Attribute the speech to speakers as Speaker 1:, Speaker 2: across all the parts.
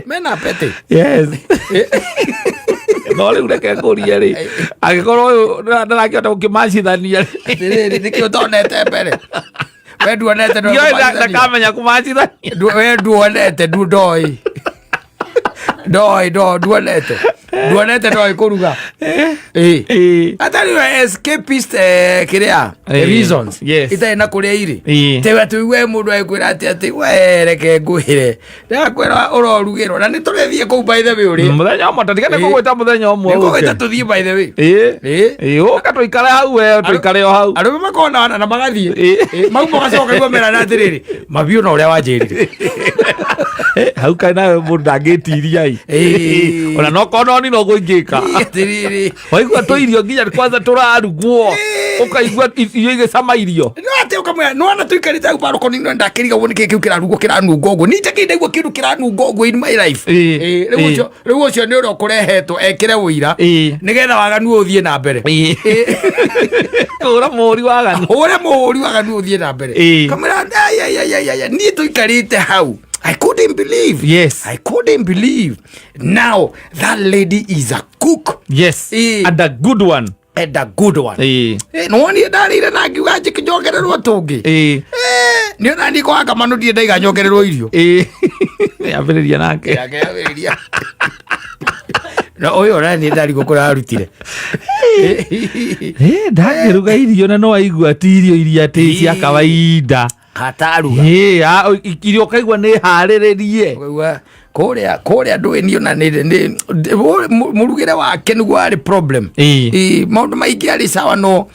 Speaker 1: Men are petty.
Speaker 2: Yes, no rĩu reke ngũrie rĩ, angĩkorwo ũyũ ndarakĩhota gũkĩmacithania rĩ,
Speaker 1: Atĩrĩrĩ, nĩkĩ ũtonete mbere? We nduonete nĩwe
Speaker 2: ndiũĩ
Speaker 1: kũmacithania.
Speaker 2: ndakamenya kũmacithania.
Speaker 1: We nduonete, ndoĩ. Ndoĩ, nduonete. Nduonete ndoĩ kũruga. Ĩĩ. Atarĩ we escapist, kĩrĩa reasons itarĩ na kũrĩa irĩ. Tewe atĩ we mũndũ agĩkwĩra atĩ we reke ngwĩre, ndakwĩra ũrorugĩrwo na nĩ tũrĩthiĩ kũu, by the way, ũrĩe.
Speaker 2: Mũthenya ũmwe, tatigane kũgwĩta mũthenya ũmwe.
Speaker 1: Nĩngũgwĩta
Speaker 2: ũke.
Speaker 1: tũthiĩ, by the way.
Speaker 2: Ĩĩ. Ĩĩ, ũka tũikare hau, we tũikare o hau.
Speaker 1: Arũme makona na magathiĩ.
Speaker 2: Ĩĩ.
Speaker 1: Mau magacoka igua merana atĩrĩrĩ, mabiũ na ũrĩa wanjĩrire.
Speaker 2: Hau kaĩ nawe mũndũ ndangĩtiria i. Ona no kononi no ingĩka.
Speaker 1: Atĩrĩrĩ.
Speaker 2: Waigua tũirio nginya kwanza tũrarugwo, ũkaigua irio igĩcama irio.
Speaker 1: No atĩ ũkamwĩra nĩwona tũikarĩte hau barũkoni, no ndakĩriga ũguo nĩkĩ kĩu kĩrarugwo kĩranunga ũguo, niĩ njakĩ ndaigua kĩndũ kĩranunga ũguo in my life. Rĩu rĩu ũcio nĩ ũrĩa ũkũrehetwo ekĩre ũira nĩgetha waganu ũthiĩ na mbere.
Speaker 2: Kũra mũhũri waganu.
Speaker 1: Ũrĩa mũhũri waganu ũthiĩ na mbere. Kamwĩra, "Ai, ai, ai, ai, ai, niĩ tũikarĩte hau, I couldn't believe. I couldn't believe. Now that lady is a cook."
Speaker 2: And a good one.
Speaker 1: And a good one. Nĩwonire ndarĩire na ngiuga njongererwo tũngĩ. Nĩ ona niĩ kwa kamano ndirĩ ndaiga njongererwo irio.
Speaker 2: Ĩĩ, ambĩrĩria nake.
Speaker 1: Akĩambĩrĩria. Na ũyũ ona niĩ ndarigwo kũrĩa arutire.
Speaker 2: Ndangĩruga irio na no aigua ti irio iria atĩ cia kawaida.
Speaker 1: Hataruga.
Speaker 2: Irio ũkaigua nĩ harĩrĩrie.
Speaker 1: Ũkaigua kũrĩa ndũĩ niĩ ona nĩ mũrugĩre wake nĩguo warĩ problem. Maũndũ maingĩ arĩ sawa, no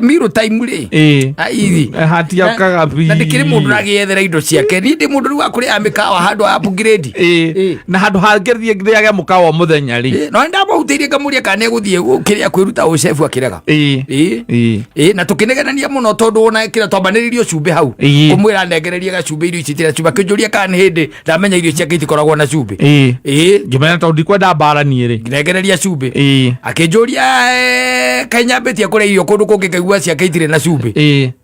Speaker 1: meal time rĩ, aithi.
Speaker 2: Hatiakaga.
Speaker 1: Na ndĩkĩrĩ mũndũ ũragĩethera indo ciake, niĩ ndĩ mũndũ rĩu wa kũrĩa mĩkawa handũ ha upgrade.
Speaker 2: Na handũ hangĩthiĩ ndĩage mũkawa o mũthenya rĩ.
Speaker 1: No nĩndamũhutĩirie ngamũria kana nĩegũthiĩ kĩrĩa kwĩruta ũcebu, akĩrega. Ĩĩ, na tũkĩnegenania mũno tondũ ona kĩrĩa twambanĩrĩirio cumbĩ hau, kũmwĩra nengererie gacumbĩ, irio ici itirĩ cumbĩ, akĩnjũria kana nĩ hĩndĩ ndamenya irio ciake itikoragwo na cumbĩ.
Speaker 2: Ngĩmenya tondũ ndikwenda mbara niĩ rĩ.
Speaker 1: Nengereria cumbĩ. Akĩnjũria, kaĩ nyambĩtie kũrĩa irio kũndũ kũngĩ ngaigua ciake itirĩ na cumbĩ.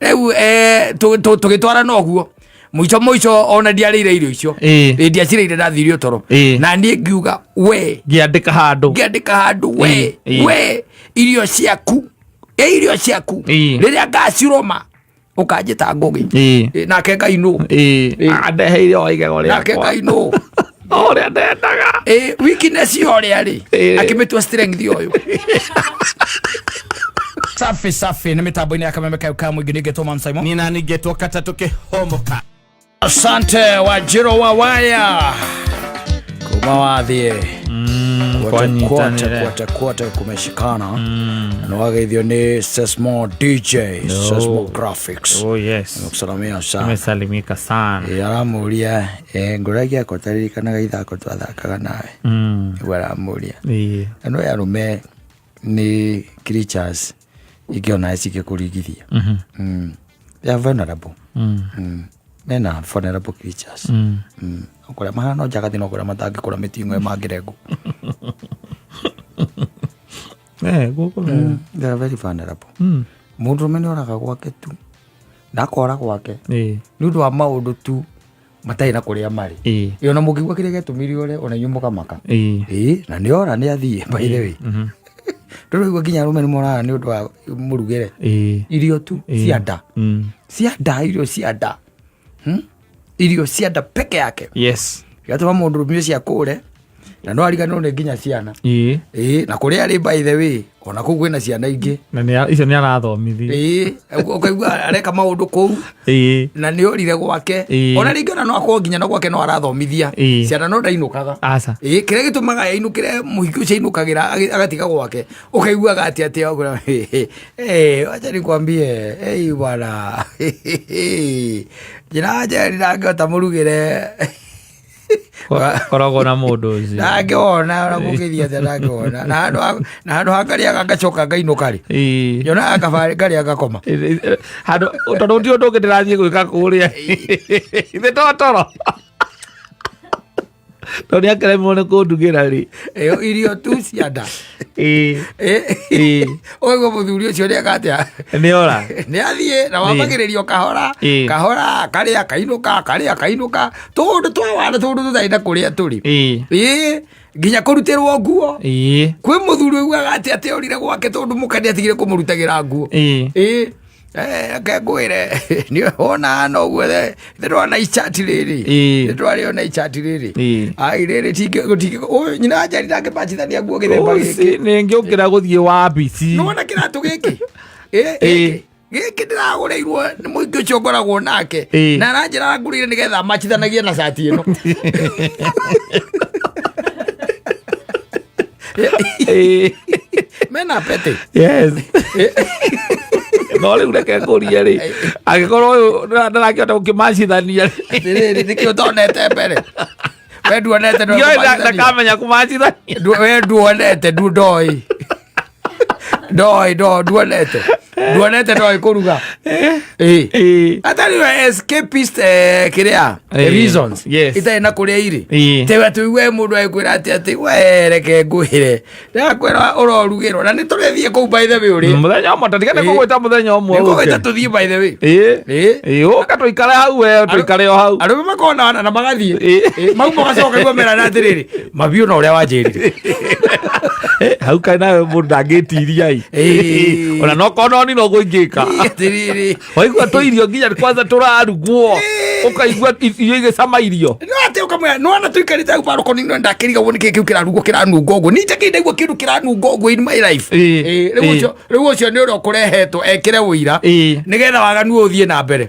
Speaker 1: Rĩu tũgĩtwarana ũguo, mũico mũico ona ndiarĩire irio icio. Ĩĩ, ndiacirĩire, ndathire toro. Na niĩ ngiuga we
Speaker 2: Ngĩandĩka handũ.
Speaker 1: Ngĩandĩka handũ we we irio ciaku, irio ciaku rĩrĩa ngacirũma ũkanjĩta ngũgĩ. Ĩĩ, nake Ngai nũ?
Speaker 2: Andeheire o igego
Speaker 1: Nake
Speaker 2: rĩakwa.
Speaker 1: Ngai nũ?
Speaker 2: O ũrĩa ndendaga.
Speaker 1: Ĩĩ, weakness yo ũrĩa rĩ, akĩmĩtua strength ũyũ. Safi safi, nĩ mĩtambo-inĩ ya Kameme kayo ka mũingĩ, nĩngetwo Man Simon.
Speaker 2: Nina ningetwo katatũ kĩhomoka.
Speaker 1: Asante Wajiro wa Waya kuma wathiĩ kwote kwote kwote kwote kumeshikana, na nĩwageithio nĩ Sesmo DJ, Sesmo Graphics.
Speaker 2: Oh yes.
Speaker 1: Kusalamia sana.
Speaker 2: Nimesalimika sana.
Speaker 1: Aramũria, ngũragia ko taririkanaga ithako twathakaga nawe. Nĩguo aramũria. Na no arũme nĩ creatures ingĩona cikĩkũringithia. They are vulnerable. Men are vulnerable creatures. Kũrĩa mahana njagathi no kũrĩa matangĩkũra mĩting'oe mangĩrengwo.
Speaker 2: Gũkũ wega.
Speaker 1: They are very vulnerable. Mũndũrũme nĩ oraga gwake tu na akora gwake nĩ ũndũ wa maũndũ tu matarĩ na kũrĩa marĩ. Ĩ, ona mũngĩigua kĩrĩa gĩatũmire ore, ona inyuĩ mũkamaka. Ĩ, na nĩ ora, nĩ athiĩ, by the way. Ndũraigua nginya arũme nĩ moraga nĩ ũndũ wa mũrugĩre? Irio tu cia nda. Cia nda, irio cia nda. Irio cia nda peke yake. Gatũma mũndũ ũcio akũre na no ariganĩrwo nĩ nginya ciana. Ĩ, na kũrĩa arĩ, by the way, ona kũu kwĩna ciana ingĩ.
Speaker 2: Na icio nĩ arathomithia.
Speaker 1: Ĩ, ũkaigua areka maũndũ kũu na nĩ orire gwake. Ona rĩngĩ ona no akorwo nginya na gwake no arathomithia ciana, no ndainũkaga.
Speaker 2: Aca.
Speaker 1: Ĩ, kĩrĩa gĩtũmaga ainũkĩre, mũhiki ũcio ainũkagĩra agatiga gwake, ũkaiguaga atĩ eh, wacha nikwambie, hey, bwana, njĩra njeri ndangĩhota mũrugĩre.
Speaker 2: Koragwo na mũndũ ũcio.
Speaker 1: Ndangĩwona ona gũgĩthiĩ atĩa, ndangĩwona na handũ ha ngarĩaga ngacoka ngainũka rĩ, nyonaga kabarĩ ngarĩa ngakoma.
Speaker 2: Handũ tondũ ti ũndũ ũngĩ ndĩrathiĩ gwĩka kũrĩa, ithe to toro, tondũ nĩ akeremirwo nĩ kũndugĩra rĩ.
Speaker 1: Ĩyo irio tu cia nda. Ũguo mũthuri ũcio nĩ eka atĩa?
Speaker 2: Nĩ ora.
Speaker 1: Nĩ athiĩ na wambagĩrĩrio kahora
Speaker 2: Ĩĩ.
Speaker 1: kahora, karĩa kainũka, karĩa kainũka, tũũndũ twa wana, tũũndũ tũtarĩ na kũrĩa tũrĩ. Ĩĩ, nginya kũrutĩrwo nguo. Kwĩ mũthuri ũiguaga atĩ atĩ orire gwake tondũ mũka nĩ atigire kũmũrutagĩra nguo. Ĩĩ. Reke ngwĩre, nĩ wona no ũguo nĩ ndona icati rĩrĩ. Nĩ ndwarĩona icati rĩrĩ. Ai rĩrĩ ũyũ nyina wa Njeri ndangĩbacithania nguo gĩthemba gĩkĩ.
Speaker 2: Nĩ ngĩũkĩra gũthiĩ wabici.
Speaker 1: Nĩwona kĩratũ gĩkĩ? Gĩkĩ. Gĩkĩ ndĩragũrĩirwo nĩ mũingĩ ũcio ngoragwo nake. Na aranjĩra ngũrĩire nĩgetha macithanagie na cati ĩno. Mena pete.
Speaker 2: Yes. No rĩu reke ngũrie rĩ, angĩkorwo ũyũ ndarakĩhota gũkĩmacithania rĩ.
Speaker 1: Atĩrĩrĩ, nĩkĩ ũtonete mbere? We nduonete nĩ
Speaker 2: Ndiũĩ
Speaker 1: ũkũmacithania.
Speaker 2: ndakamenya kũmacithania.
Speaker 1: We nduonete, ndoĩ. Ndoĩ, nduonete. Nduonete ndoĩ kũruga. Atarĩ we escapist, kĩrĩa? Reasons.
Speaker 2: Yes.
Speaker 1: Itarĩ na kũrĩa irĩ. Tewe tũigue mũndũ agĩkwĩra atĩ atĩ, we reke ngwĩre. Ndĩrakwĩra ũrorugĩrwo. Na nĩ tũrĩthiĩ kũu by the way ũrĩ.
Speaker 2: Mũthenya ũmwe, ta tigane kũgwĩta mũthenya ũmwe
Speaker 1: Nĩ ngũgwĩta
Speaker 2: ũke.
Speaker 1: tũthiĩ by the way.
Speaker 2: Ũka tũikare hau we, tũikare o hau.
Speaker 1: Arũme makona na magathiĩ. Mau magacoka igua merana atĩrĩrĩ, mabiũ na ũrĩa wanjĩrire.
Speaker 2: Hau kaĩ nawe mũndũ ndangĩtiria ĩ. Ona no korwo no no gũingĩka.
Speaker 1: Atĩrĩrĩ.
Speaker 2: Waigua tũirio nginya kwanza tũrarugwo. Ũkaigua irio igĩcama irio.
Speaker 1: No atĩ ũkamwĩra, nĩ wona tũikarĩte hau barũkoni-inĩ, no ndakĩrigagwo nĩkĩ kĩu kĩrarugwo kĩranunga ũguo. Niĩ njakĩrĩ ndaigua kĩndũ kĩranunga ũguo in my life. Rĩu ũcio nĩ ũrĩa ũkũrehetwo ekĩre ũira. Nĩgetha waganu ũthiĩ na mbere.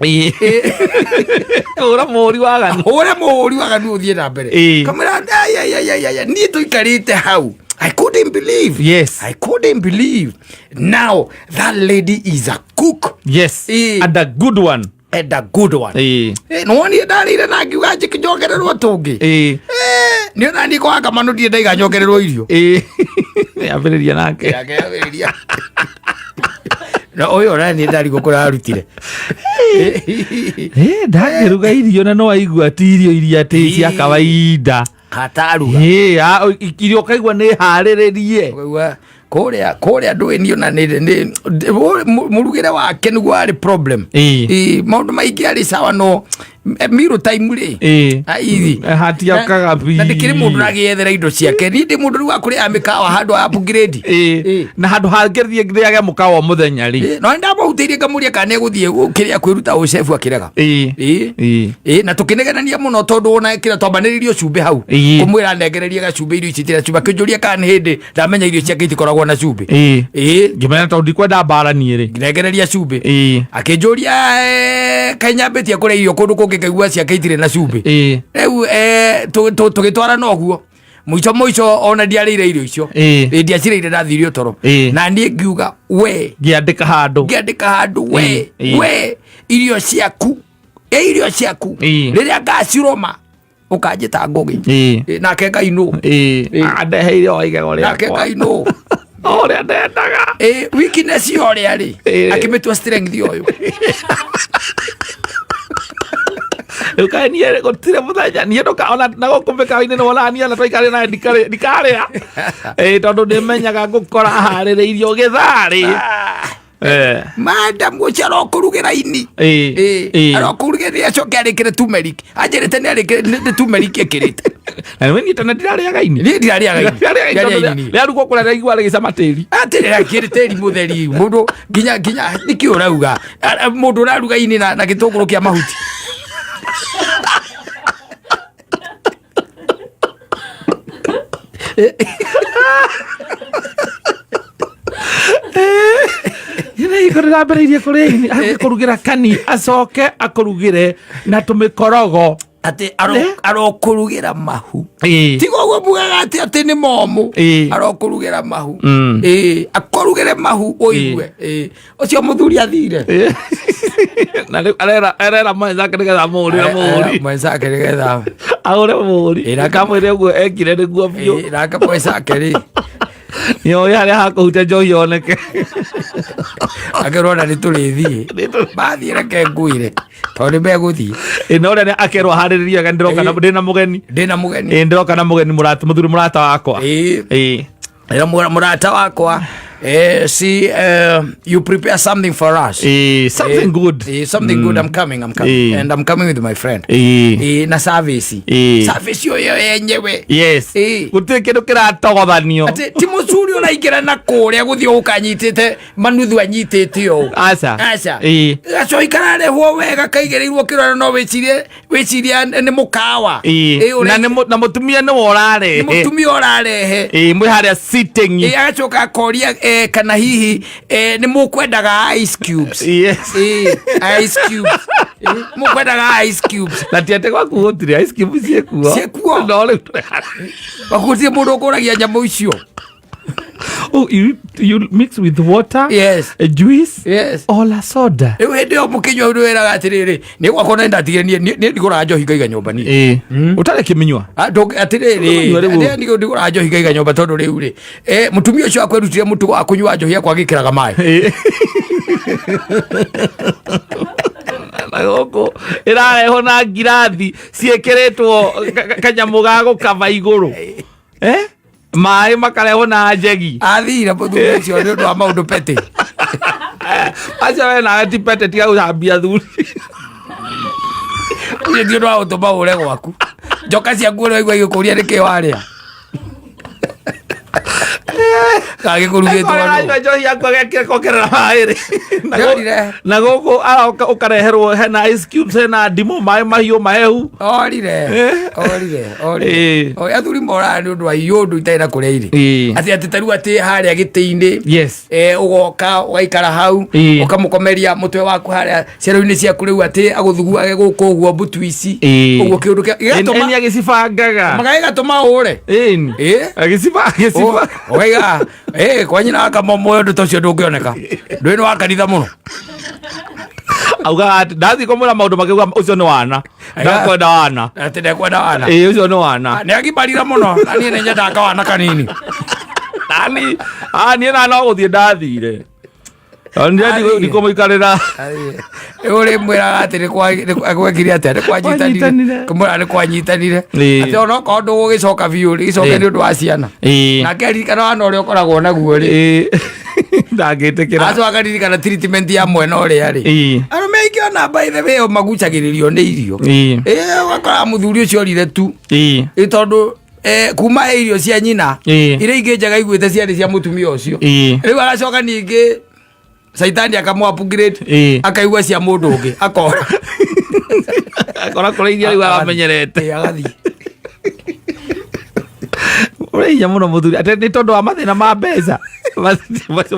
Speaker 2: Hũra mũhũri waganu.
Speaker 1: Hũra mũhũri waganu ũthiĩ na mbere. Kamwĩra, ai, ai, ai, ai, ai, niĩ tũikarĩte hau. I couldn't believe.
Speaker 2: Yes.
Speaker 1: I couldn't believe. Now that lady is a cook.
Speaker 2: Yes. And a good one.
Speaker 1: And a good one. Nĩwonire ndarĩire na ngiuga njongererwo tũngĩ. Nĩ ona niĩ kwa Kamanu ndirĩ ndaiga njongererwo irio.
Speaker 2: Nĩambĩrĩria nake.
Speaker 1: Akĩambĩrĩria. Na ũyũ ona niĩ ndarigwo kũrĩa arutire.
Speaker 2: Ndangĩruga irio na no aigua ti irio iria atĩ cia kawaida.
Speaker 1: Hataruga.
Speaker 2: Irio ũkaigua nĩ harĩrĩrie.
Speaker 1: Ũkaigua kũrĩa ndũĩ niĩ ona nĩ mũrugĩre wake nĩguo warĩ problem. Maũndũ maingĩ arĩ sawa no meal time rĩ. Aithi.
Speaker 2: Hatiakaga biũ.
Speaker 1: Na ndĩkĩrĩ mũndũ ũragĩethera indo ciake. Niĩ ndĩ mũndũ rĩu wa kũrĩa mĩkawa handũ ha upgrade.
Speaker 2: Na handũ hangĩthiĩ ndĩage mũkawa o mũthenya rĩ.
Speaker 1: No nĩndamũhutĩirie ngamũria kana nĩegũthiĩ kĩrĩa kwĩruta ũcebu akĩrega. Na tũkĩnegenania mũno tondũ ona kĩrĩa twambanĩrĩirio cumbĩ hau. Kũmwĩra nengererie gacumbĩ irio ici itirĩ cumbĩ. Akĩnjũria kana nĩ hĩndĩ ndamenya irio ciake itikoragwo na cumbĩ.
Speaker 2: Ngĩmenya tondũ ndikwenda mbara niĩ rĩ.
Speaker 1: Nengereria cumbĩ. Akĩnjũria, kaĩ nyambĩtie kũrĩa irio kũndũ kũngĩ ngaigua ciake itirĩ na cumbĩ. Rĩu, tũgĩtwarana ũguo. Mũico mũico ona ndiarĩire irio icio. Ndiacirĩire ndathire toro. Na niĩ ngiuga we.
Speaker 2: Ngĩandĩka handũ.
Speaker 1: Ngĩandĩka handũ we. We irio ciaku. Irio ciaku. Rĩrĩa ngacirũma ũkanjĩta Ngũgĩ. Nake Ngai nũ?
Speaker 2: Andeheire o igego rĩakwa.
Speaker 1: Nake Ngai nũ?
Speaker 2: O ũrĩa ndendaga.
Speaker 1: Weakness ya ũrĩa rĩ, akĩmĩtua strength ũyũ.
Speaker 2: Rĩu kaĩ niĩ gũtirĩ mũthenya, niĩ ndũka, ona na gũkũ mĩkawa-inĩ nĩ wonaga niĩ ona twaikarire nawe ndikarĩa. Tondũ nĩmenyaga ngũkora harĩrĩirio gĩtharĩ.
Speaker 1: Madam ũcio arokũrugĩra ini. Arokũrugĩra nĩ acoke arĩkĩre turmeric. Anjĩrĩte nĩ arĩkĩre, nĩ turmeric ĩkĩrĩte.
Speaker 2: Na nĩ niĩ tene ndirarĩaga ini.
Speaker 1: Niĩ ndirarĩaga ini.
Speaker 2: Ndirarĩaga ini tondũ
Speaker 1: Ndirarĩaga ini.
Speaker 2: rĩarugwo kũrĩa ndaigua rĩgĩcama tĩri.
Speaker 1: Atĩ rĩakĩrĩ tĩri mũtheri. Mũndũ nginya nĩkĩ ũrauga? Mũndũ ũraruga ini na gĩtũngũrũ kĩa mahuti.
Speaker 2: Iko ndĩrambĩrĩirie kũrĩa ini, agĩkũrugĩra kani, acoke akũrugĩre na tũmĩkorogo.
Speaker 1: Atĩ arokũrugĩra mahu. Tiga ũguo mugaga atĩ nĩ momũ. Arokũrugĩra mahu. Akũrugĩre mahu ũigue. Ũcio mũthuri athire.
Speaker 2: Na rĩu arera mwenzake nĩgetha amũhũrĩre mũhũri.
Speaker 1: Mwenzake nĩgetha
Speaker 2: ahũre mũhũri.
Speaker 1: Nake
Speaker 2: Akamwĩre ũguo ekire nĩguo biũ.
Speaker 1: Nake mwenzake rĩ.
Speaker 2: Nĩoĩ harĩa hakũhutia njohi yoneke.
Speaker 1: Akerwo ona nĩ tũrĩthiĩ. Mathiĩ reke ngwĩre. Tondũ nĩ megũthiĩ.
Speaker 2: No ũrĩa akerwo aharĩrĩrie wega, ndĩroka na ndĩna mũgeni.
Speaker 1: Ndĩna mũgeni.
Speaker 2: Ndĩroka na mũgeni mũrata, mũthuri mũrata wakwa.
Speaker 1: Ĩra mũrata wakwa, see, you prepare something for us.
Speaker 2: Something good.
Speaker 1: Something good. I'm coming, I'm coming. And I'm coming with my friend. Na service. Service yo yo yenyewe.
Speaker 2: Yes. Gũtirĩ kĩndũ kĩratogothanio.
Speaker 1: Atĩ ti mũcuri ũraingĩra na kũrĩa gũthiĩ ũkanyitĩte manuthu anyitĩte ũũ.
Speaker 2: Aca.
Speaker 1: Aca. Gacoi kararehwo wega kaigĩrĩirwo kĩrore no wĩcirie wĩcirie nĩ mũkawa.
Speaker 2: Na na mũtumia nĩwe ũrarehe.
Speaker 1: Nĩ mũtumia ũrarehe.
Speaker 2: Mwĩ harĩa sitting.
Speaker 1: Agacoka akoria kana hihi nĩ mũkwendaga ice cubes.
Speaker 2: Yes.
Speaker 1: Ice cubes. Mũkwendaga ice cubes.
Speaker 2: Na ti atĩ gwaku gũtirĩ ice cubes ciĩkuo.
Speaker 1: Ciĩkuo.
Speaker 2: No rĩu
Speaker 1: gwaku gũtirĩ mũndũ ũkũragia nyamũ icio.
Speaker 2: Oh, you mix with water?
Speaker 1: Yes.
Speaker 2: A juice?
Speaker 1: Yes.
Speaker 2: Or a soda?
Speaker 1: Rĩu hĩndĩ ĩyo mũkĩnyua ũndũ wĩraga atĩrĩrĩ, nĩ gwakwa na ndatigire niĩ ndigũraga njohi ngaiga nyũmba niĩ.
Speaker 2: Ũtarĩ kĩmĩnyua?
Speaker 1: Atĩrĩrĩ,
Speaker 2: Ũkũnyua rĩu?
Speaker 1: niĩ ndigũraga njohi ngaiga nyũmba tondũ rĩu rĩ, mũtumia ũcio wakwa erutire mũtugo wa kũnyua njohi akwa agĩkĩraga maĩ.
Speaker 2: Na gũkũ ĩrarehwo na ngirathi ciĩkĩrĩtwo kanyamũ ga gũkaba igũrũ. Maĩ makarehwo na njegi.
Speaker 1: Athire mũthuri ũcio nĩ ũndũ wa maũndũ pete.
Speaker 2: Acio we nawe ti pete, tiga gũcambia thuri.
Speaker 1: Ũcio ti ũndũ wa gũtũma ũre gwaku. Njoka ciaku ũrĩa waigua igĩkũria nĩkĩ warĩa. Gagĩkũrugĩtwo nũ?
Speaker 2: Aranyua njohi yaku agekĩra kongerera maĩ rĩ.
Speaker 1: Ndĩrorire.
Speaker 2: Na gũkũ aroka ũkareherwo hena ice cubes, hena ndimũ, maĩ mahiũ mahehu.
Speaker 1: Orire. Orire, orire. Athuri moraga nĩ ũndũ wa iũndũ itarĩ na kũrĩa irĩ. Atĩ atĩ tarĩu atĩ harĩa gĩtĩ-inĩ.
Speaker 2: Yes.
Speaker 1: Ũgoka ũgaikara hau, ũkamũkomeria mũtwe waku harĩa ciero-inĩ ciaku rĩu atĩ agũthuguage gũkũ ũguo mbutu ici. Ũguo kĩũndũ kĩa- gĩgatũma-
Speaker 2: Ĩni agĩcibangaga.
Speaker 1: Maga gĩgatũma ũre.
Speaker 2: Ĩni. Agĩciba.
Speaker 1: Ũkaiga, kwa nyina akamomoyo ũndũ ta ũcio ndũngĩoneka. Ndũĩ nĩ wa kanitha mũno.
Speaker 2: Augaga atĩ ndathiĩ kũmwĩra maũndũ makĩuga ũcio nĩ wana. Ndakwenda wana.
Speaker 1: Atĩ ndekwenda wana.
Speaker 2: Ũcio nĩ wana.
Speaker 1: Nĩ agimarire mũno. Na niĩ nĩ nyendaga kawana kanini.
Speaker 2: Nani, niĩ na no gũthiĩ ndathire.
Speaker 1: Athire.
Speaker 2: Ndikũmũikarĩra.
Speaker 1: Rĩu rĩmwĩraga atĩ gwekire atĩa, nĩ kwanyitanire.
Speaker 2: Kwanyitanire.
Speaker 1: Kũmwĩra nĩ kwanyitanire. Atĩ ona okorwo ndũgũgĩcoka biũ rĩ, gĩcoke nĩ ũndũ wa ciana. Nake aririkana wana ũrĩa ũkoragwo naguo rĩ.
Speaker 2: Ndangĩtĩkĩra.
Speaker 1: Acoka akaririkana treatment ya mwena ũrĩa rĩ. Arũme aingĩ ona by the way magucagĩrĩrio nĩ irio. Ũgakora mũthuri ũcio orire tu. Tondũ kuma irio cia nyina iria ingĩ njega iguĩte ciarĩ cia mũtumia ũcio. Rĩu agacoka ningĩ caitani akamũ upgrade, akaigua cia mũndũ ũngĩ akora.
Speaker 2: Akora kũrĩ iria rĩu aramenyerete.
Speaker 1: Agathiĩ.
Speaker 2: Ũrĩ hinya mũno mũthuri atĩ nĩ tondũ wa mathĩna ma mbeca.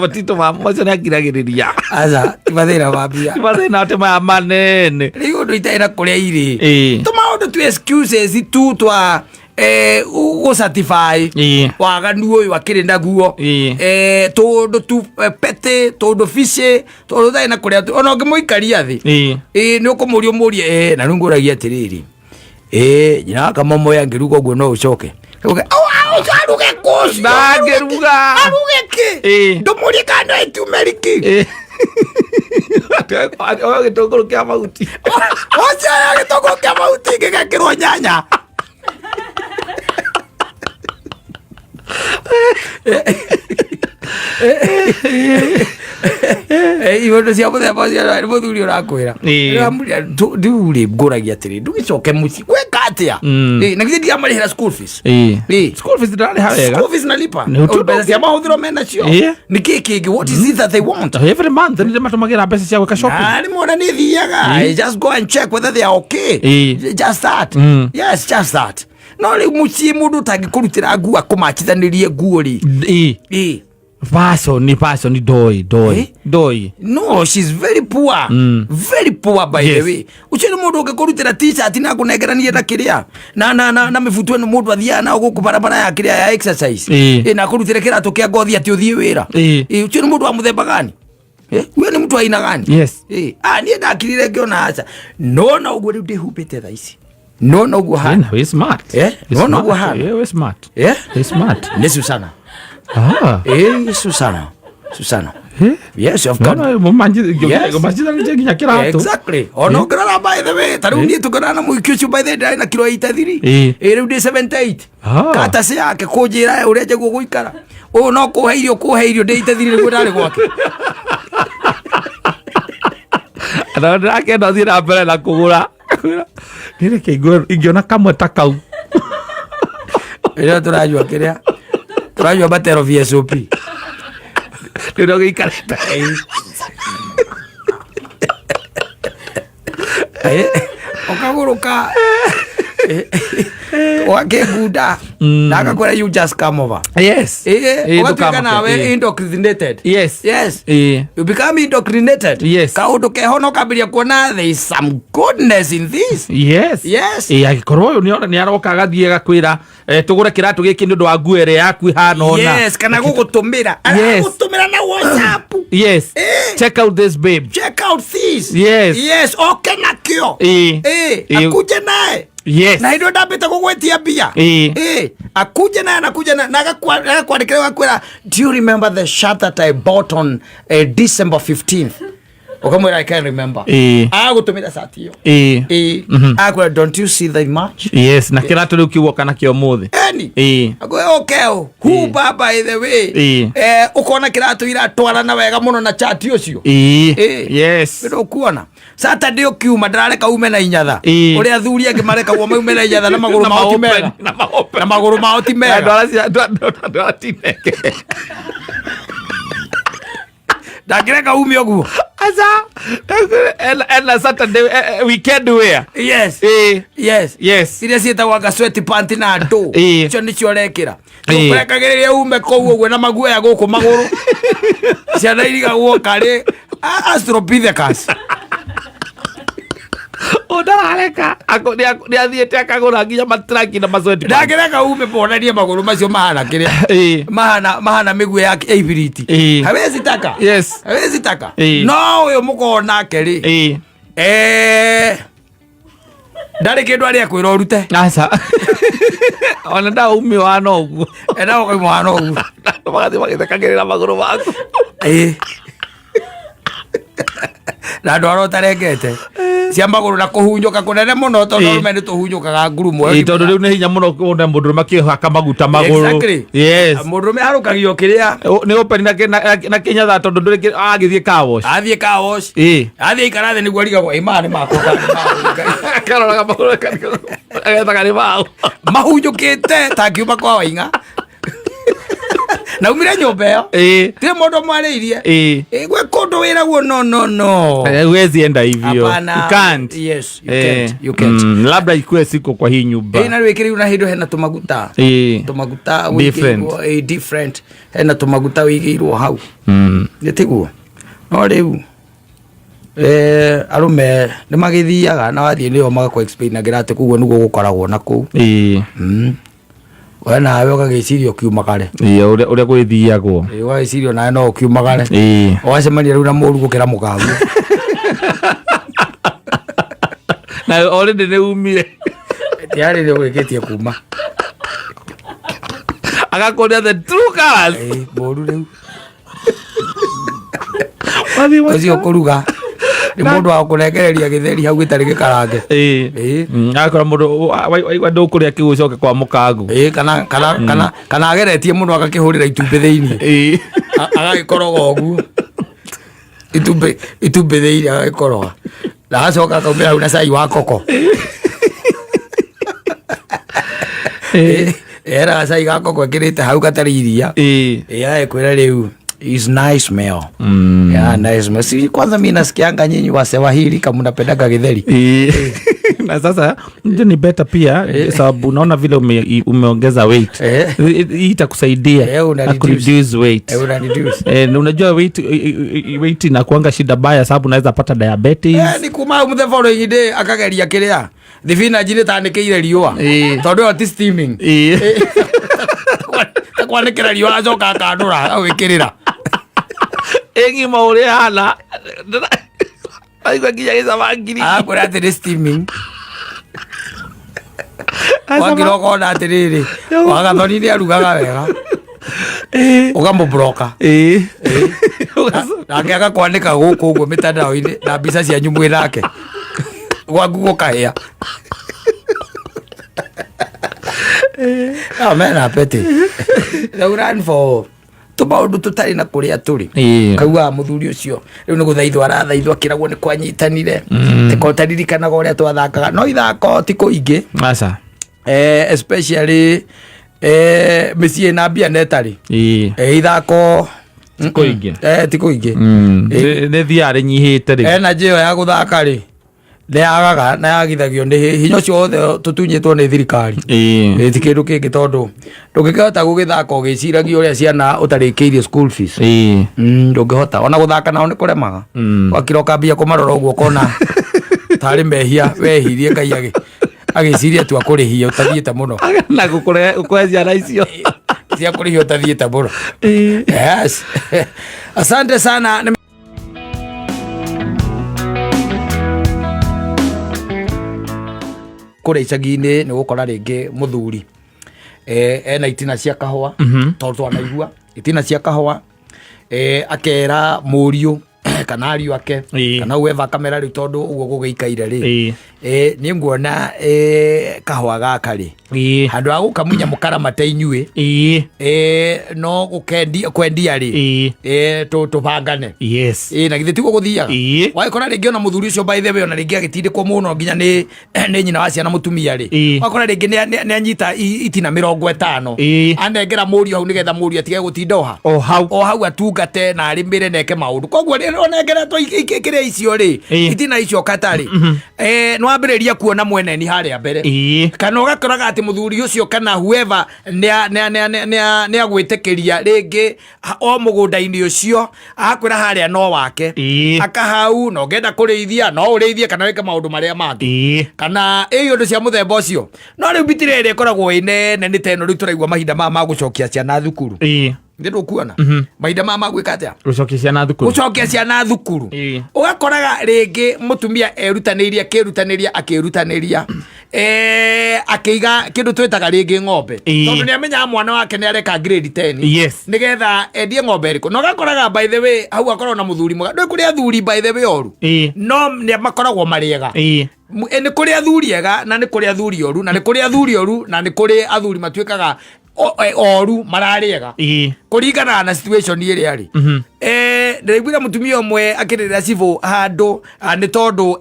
Speaker 2: Matito ma macio nĩ akiragĩrĩria.
Speaker 1: Aca, ti mathĩna ma mbia.
Speaker 2: Ti mathĩna atĩ maya manene.
Speaker 1: Rĩu ũndũ itarĩ na kũrĩa irĩ. Tũmaũndũ tu excuses tu twa gũcertify waganu ũyũ akĩrĩ naguo. Tũndũ tu petty, tũndũ fishy, tũndũ ũtarĩ na kũrĩa tu. Ona ũngĩmũikaria thĩ. Nĩ ũkũmũria ũmũrie, na rĩu ngũragia atĩrĩrĩ. Nyina wa Kamomoya angĩruga ũguo no ũcoke. Uge, au, au, aruge kũ ũcio?
Speaker 2: Ndangĩruga.
Speaker 1: Aruge kĩ? Ndũmũrie kana no ĩtumeriki.
Speaker 2: Oyo gĩtũngũrũ kĩa mahuti.
Speaker 1: Ũcio oyo gĩtũngũrũ kĩa mahuti gĩgekĩrwo nyanya. Iũndũ cia mũthemba ũcio nĩ mũthuri ũrakwĩra. Rĩu rĩ ngũragia atĩrĩ, ndũgĩcoke mũciĩ gwĩka atĩa? Na githĩ ndiramarĩhĩra school fees?
Speaker 2: School fees ndĩrarĩha wega.
Speaker 1: School fees nalipa.
Speaker 2: Nĩ ũtũ-
Speaker 1: Mbeca cia mahũthĩro menacio. Nĩ kĩ kĩngĩ? What is it that they want?
Speaker 2: Every month nĩ ndĩmatũmagĩra mbeca cia gwĩka shopping.
Speaker 1: Na rĩmwe ona nĩ thiaga. Just go and check whether they are okay. Just that. Yes, just that. No rĩu mũciĩ mũndũ ũtangĩkũrutĩra nguo akũmachithanĩrie nguo rĩ.
Speaker 2: Passion, ni passion, ni doi, doi, doi.
Speaker 1: No, she's very poor. Very poor by the way. Ũcio nĩ mũndũ ũngĩkũrutĩra t-shirt na akũnengeranie na kĩrĩa. Na mĩbuto ĩno mũndũ athiaga nayo gũkũ barabara ya kĩrĩa ya exercise. Na akũrutĩre kĩratũ kĩa ngothi atĩ ũthiĩ wĩra. Ũcio nĩ mũndũ wa mũthemba gani? Huyo ni mtu aina gani? Niĩ ndakirire ngĩona aca. No na ũguo rĩu ndĩhumbĩte thaa ici. No na ũguo hana.
Speaker 2: We smart. We
Speaker 1: No na ũguo
Speaker 2: smart.
Speaker 1: hana.
Speaker 2: We smart. We smart.
Speaker 1: Nĩ Susana. Susana. Susana. Yes, of
Speaker 2: No,
Speaker 1: course.
Speaker 2: no,
Speaker 1: Yes.
Speaker 2: manjithanĩtie nginya kĩratũ.
Speaker 1: Exactly. Ona ũngĩrora by the way, ta rĩu niĩ tũngĩrora na mũhiki ũcio by the way ndĩrarĩ na kiro 83. Rĩu ndĩ 78. Katacĩ yake kũnjĩra ũrĩa njagwo gũikara. Ũyũ no kũhe irio, kũhe irio ndĩitethire nĩguo ndarĩ gwake.
Speaker 2: Na ndĩrakenda ũthiĩ na mbere na kũgũra. Niĩ reke ingĩona kamwe ta kau.
Speaker 1: Rĩrĩa tũranyua kĩrĩa tũranyua matero VSOP.
Speaker 2: Nĩ ũrĩa ũgĩikarĩte.
Speaker 1: Ũkagũrũka ũgakĩngunda na agakwĩra, "You just come over."
Speaker 2: Yes.
Speaker 1: Ũgatuĩka
Speaker 2: ndũkamake.
Speaker 1: nawe indoctrinated.
Speaker 2: Yes.
Speaker 1: Yes. You become indoctrinated.
Speaker 2: Yes.
Speaker 1: Kaũndũ keho no kambĩrĩria kuona there is some goodness in this.
Speaker 2: Yes.
Speaker 1: Yes.
Speaker 2: Angĩkorwo ũyũ nĩ aroka agathiĩ agakwĩra, tũgũre kĩratũ gĩkĩ nĩ ũndũ wa nguo ĩrĩa yaku ĩhana ũna.
Speaker 1: Yes, kana gũgũtũmĩra.
Speaker 2: Yes.
Speaker 1: Aragũtũmĩra na WhatsApp.
Speaker 2: Yes. "Check out this, babe."
Speaker 1: "Check out this."
Speaker 2: Yes.
Speaker 1: Yes, oke nakĩo. Akuje naye. Na hĩndĩ ĩyo ndambĩte gũgwĩtia mbia. Akuje naye, anakuja na agakwandĩkĩra, agakwĩra, "Do you remember the shirt that I bought on December 15th?" Ũkamwĩra, "I can't remember." Agagũtũmĩra cati ĩyo. Agakwĩra, "Don't you see the match?"
Speaker 2: Yes, na kĩratũ rĩu kĩu woka nakĩo ũmũthĩ.
Speaker 1: Eni. Akwĩra, "Okay, who baba by the way." Ũkona kĩratũ iratwarana wega mũno na chati ũcio. Ndũkuona Saturday ũkiuma ndarareka ume na inyatha ũrĩa athuri angĩ marekagwo maume na inyatha na magũrũ mao ti mega.
Speaker 2: Na maopen.
Speaker 1: Na magũrũ mao ti mega.
Speaker 2: Ndwara tineke.
Speaker 1: Ndangĩreka ume ũguo.
Speaker 2: Aca ena Saturday, weekend wear.
Speaker 1: Yes. Yes. Iria ciĩtagwo anga sweat pant na ndũ. Icio nĩcio ũrekĩra. Ũrekagĩrĩria ume kũu ũguo na maguoya gũkũ magũrũ, ciana irigagwo karĩ Australopithecus.
Speaker 2: Ndarareka. Nĩ athiĩte akagũra nginya matraki na masweti.
Speaker 1: Ndangĩreka ume monanie magũrũ macio mahana kĩrĩa mahana mĩguĩ ya ibiriti. Hawezi taka. Hawezi taka. No ũyũ mũkorwo nake rĩ, ndarĩ kĩndũ arĩa kwĩra ũrute.
Speaker 2: Aca, ona ndaumi wana ũguo.
Speaker 1: Ena ũkauma wana ũguo.
Speaker 2: Magathiĩ magĩthekagĩrĩra magũrũ maku.
Speaker 1: Na andũ arĩa ũtarengete cia magũrũ na kũhunyũka kũnene mũno, tondũ arũme nĩ tũhunyũkaga ngurumo.
Speaker 2: Tondũ rĩu nĩ hinya mũno kuona mũndũrũme akĩhaka maguta magũrũ.
Speaker 1: Exactly. Mũndũrũme harũkagio kĩrĩa.
Speaker 2: Nĩ open na kĩnyatha tondũ ndũrĩ agĩthiĩ car wash.
Speaker 1: Athiĩ car wash. Athiĩ ikara thĩ nĩguo arigagwo, "Ĩ, maya nĩ makwa kana nĩ ma
Speaker 2: Akaroraga magũrũ agethaga nĩ maũ.
Speaker 1: Mahunyũkĩte ta ngiuma kwa Waing'a na umire nyũmba ĩyo. Tirĩ mũndũ mwarĩirie. Gwĩ kũndũ wĩragwo, "No, no, no."
Speaker 2: Huwezi enda hivyo.
Speaker 1: Hapana.
Speaker 2: You can't.
Speaker 1: Yes, you can't, you can't.
Speaker 2: Labda ikuwe siko kwa hii nyumba.
Speaker 1: Na rĩu ĩkĩrĩu na hĩndĩ hena tũmaguta. Tũmaguta
Speaker 2: Different.
Speaker 1: wĩigĩirwo, different, hena tũmaguta wĩigĩirwo hau. Nĩ tiguo? No rĩu arũme nĩ magĩthiaga na wathiĩ nĩo magakũ explainagĩra atĩ koguo nĩguo gũkoragwo na kũu. We nawe ũgagĩciria ũkiumagare.
Speaker 2: Ũrĩa gwĩthiagwo.
Speaker 1: Ũgagĩciria nawe no ũkiumagare. Ũgacemania rĩu na mũru gũkĩra mũkaguo.
Speaker 2: Na already nĩ umire.
Speaker 1: Tayari nĩ ũrĩkĩtie kuma.
Speaker 2: Agakuonia the true colors.
Speaker 1: Mũru rĩu.
Speaker 2: Wathiĩ
Speaker 1: ũcio kũruga nĩ mũndũ wa kũnengereria gĩtheri hau gĩtarĩ gĩkarange.
Speaker 2: Agakora mũndũ waigua ndũkũrĩa kĩu ũcoke kwa mũkangu.
Speaker 1: Kana ageretie mũno agakĩhũrĩra itumbĩ thĩinĩ. Agagĩkoroga ũguo itumbĩ thĩinĩ, agagĩkoroga na agacoka akaumĩra hau na cai wa koko. Eraga cai ga koko ekĩrĩte hau gatarĩ iria. Agĩkwĩra rĩu is nice meal. Yeah, nice meal. Si kwanza mimi nasikianga nyinyi Waswahili kama mnapendaga githeri.
Speaker 2: Na sasa ndio ni better pia, sababu unaona vile umeongeza weight. Hii itakusaidia
Speaker 1: Una
Speaker 2: na
Speaker 1: reduce.
Speaker 2: Kureduce weight.
Speaker 1: Una reduce.
Speaker 2: Na unajua weight inakuanga shida baya sababu unaweza pata diabetes.
Speaker 1: Ni kuma hau the following day akageria kĩrĩa thibinanji nĩ tanĩkĩire riũa. Tondũ ĩyo ti steaming. Takwanĩkĩra riũa acoka akandũra agwĩkĩrĩra.
Speaker 2: Ĩng'ima ũrĩa hana aigua nginya gĩcama ngiri.
Speaker 1: Agakwĩra atĩ nĩ steaming. Wakĩra ũkona atĩrĩrĩ, Wagathoni nĩ arugaga wega, ũkamũbroka. Nake agakwanĩka gũkũ ũguo mĩtandao-inĩ na mbica cianyu mwĩ nake, gwaku gũkahĩa. No, mena peti. They run for Tũmaũndũ tũtarĩ na kũrĩa tũrĩ. Kaugaga mũthuri ũcio rĩu nĩ gũthaithwo arathaithwo, akĩragwo nĩ kwanyitanire, teko ũtaririkanaga ũrĩa twathakaga, no ithako ti kũingĩ.
Speaker 2: Aca.
Speaker 1: Especially mĩciĩ na mbia na ĩtarĩ. Ithako
Speaker 2: Ti kũingĩ.
Speaker 1: Ti kũingĩ.
Speaker 2: Nĩ thiaga rĩnyihĩte rĩu.
Speaker 1: Energy ĩyo ya gũthaka rĩ, nĩ yagaga na yagithagio nĩ hinya ũcio wothe tũtunyĩtwo nĩ thirikari. Ti kĩndũ kĩngĩ, tondũ ndũngĩkĩhota gũgĩthaka ũgĩciragia ũrĩa ciana ũtarĩkĩirie school fees. Ndũngĩhota ona gũthaka nao nĩ kũremaga. Wakira ũkambia kũmarora ũguo, ũkona tarĩ mehia wehirie, Ngai agĩciria tu akũrĩhie ũtathiĩte mũno.
Speaker 2: Na gũkũhe ciana icio
Speaker 1: cia kũrĩhia ũtathiĩte mũno. Yes, asante sana. Kũrĩa icagi-inĩ nĩ gũkora rĩngĩ mũthuri ena itina cia kahũa, tondũ twanaigua itina cia kahũa, akera mũriũ kana ariũ ake kana whoever akamera rĩu, tondũ ũguo gũgĩikaire rĩ, niĩ nguona kahũa gaka rĩ, handũ ha gũkamunya mũkaramate inyuĩ, no gũkendia kwendia rĩ, tũbangane. Na githĩ tiguo gũthiaga? Wagĩkora rĩngĩ ona mũthuri ũcio, by the way, ona rĩngĩ agĩtindĩkwo mũno nginya nĩ nyina wa ciana mũtumia rĩ, wakora rĩngĩ nĩ anyita itina 50, anengera mũriũ hau nĩgetha mũriũ atige gũtinda oha
Speaker 2: o hau.
Speaker 1: O hau atungate na arĩmĩre na eke maũndũ. Koguo rĩrĩa onengeretwo kĩrĩa icio rĩ, itina icio kata rĩ, nĩ wambĩrĩria kuona mweneni harĩa mbere, kana ũgakoraga atĩ mũthuri ũcio kana whoever nĩ agwĩtĩkĩria rĩngĩ o mũgũnda-inĩ ũcio, akwĩra harĩa no wake, akahau na ũngĩenda kũrĩithia no ũrĩithie kana wĩke maũndũ marĩa mangĩ, kana ĩ ũndũ cia mũthemba ũcio. No rĩu mbitĩra ĩrĩa ĩkoragwo ĩ nene nĩ ta ĩno rĩu tũraigua mahinda maya ma gũcokia ciana thukuru. Nĩ ndũkuona mahinda maya ma gwĩka atĩa?
Speaker 2: Gũcokia ciana thukuru.
Speaker 1: Gũcokia ciana thukuru. Ũgakoraga rĩngĩ mũtumia erutanĩirie, akĩrutanĩria, akĩrutanĩria, akĩiga kĩndũ twĩtaga rĩngĩ ng'ombe, tondũ nĩ amenyaga mwana wake nĩ areka grade 10, nĩgetha endie ng'ombe ĩrĩkũ. Na ũgakoraga, by the way, hau akoragwo na mũthuri mwega. Ndũĩ kũrĩ athuri, by the way, oru, no nĩ makoragwo marĩ ega. Nĩ kũrĩ athuri ega na nĩ kũrĩ athuri oru, na nĩ kũrĩ athuri oru na nĩ kũrĩ athuri matuĩkaga oru mararĩ ega, kũringana na situation ĩrĩa rĩ. Ndĩraiguire mũtumia ũmwe akĩrĩrĩra cibũ handũ, nĩ tondũ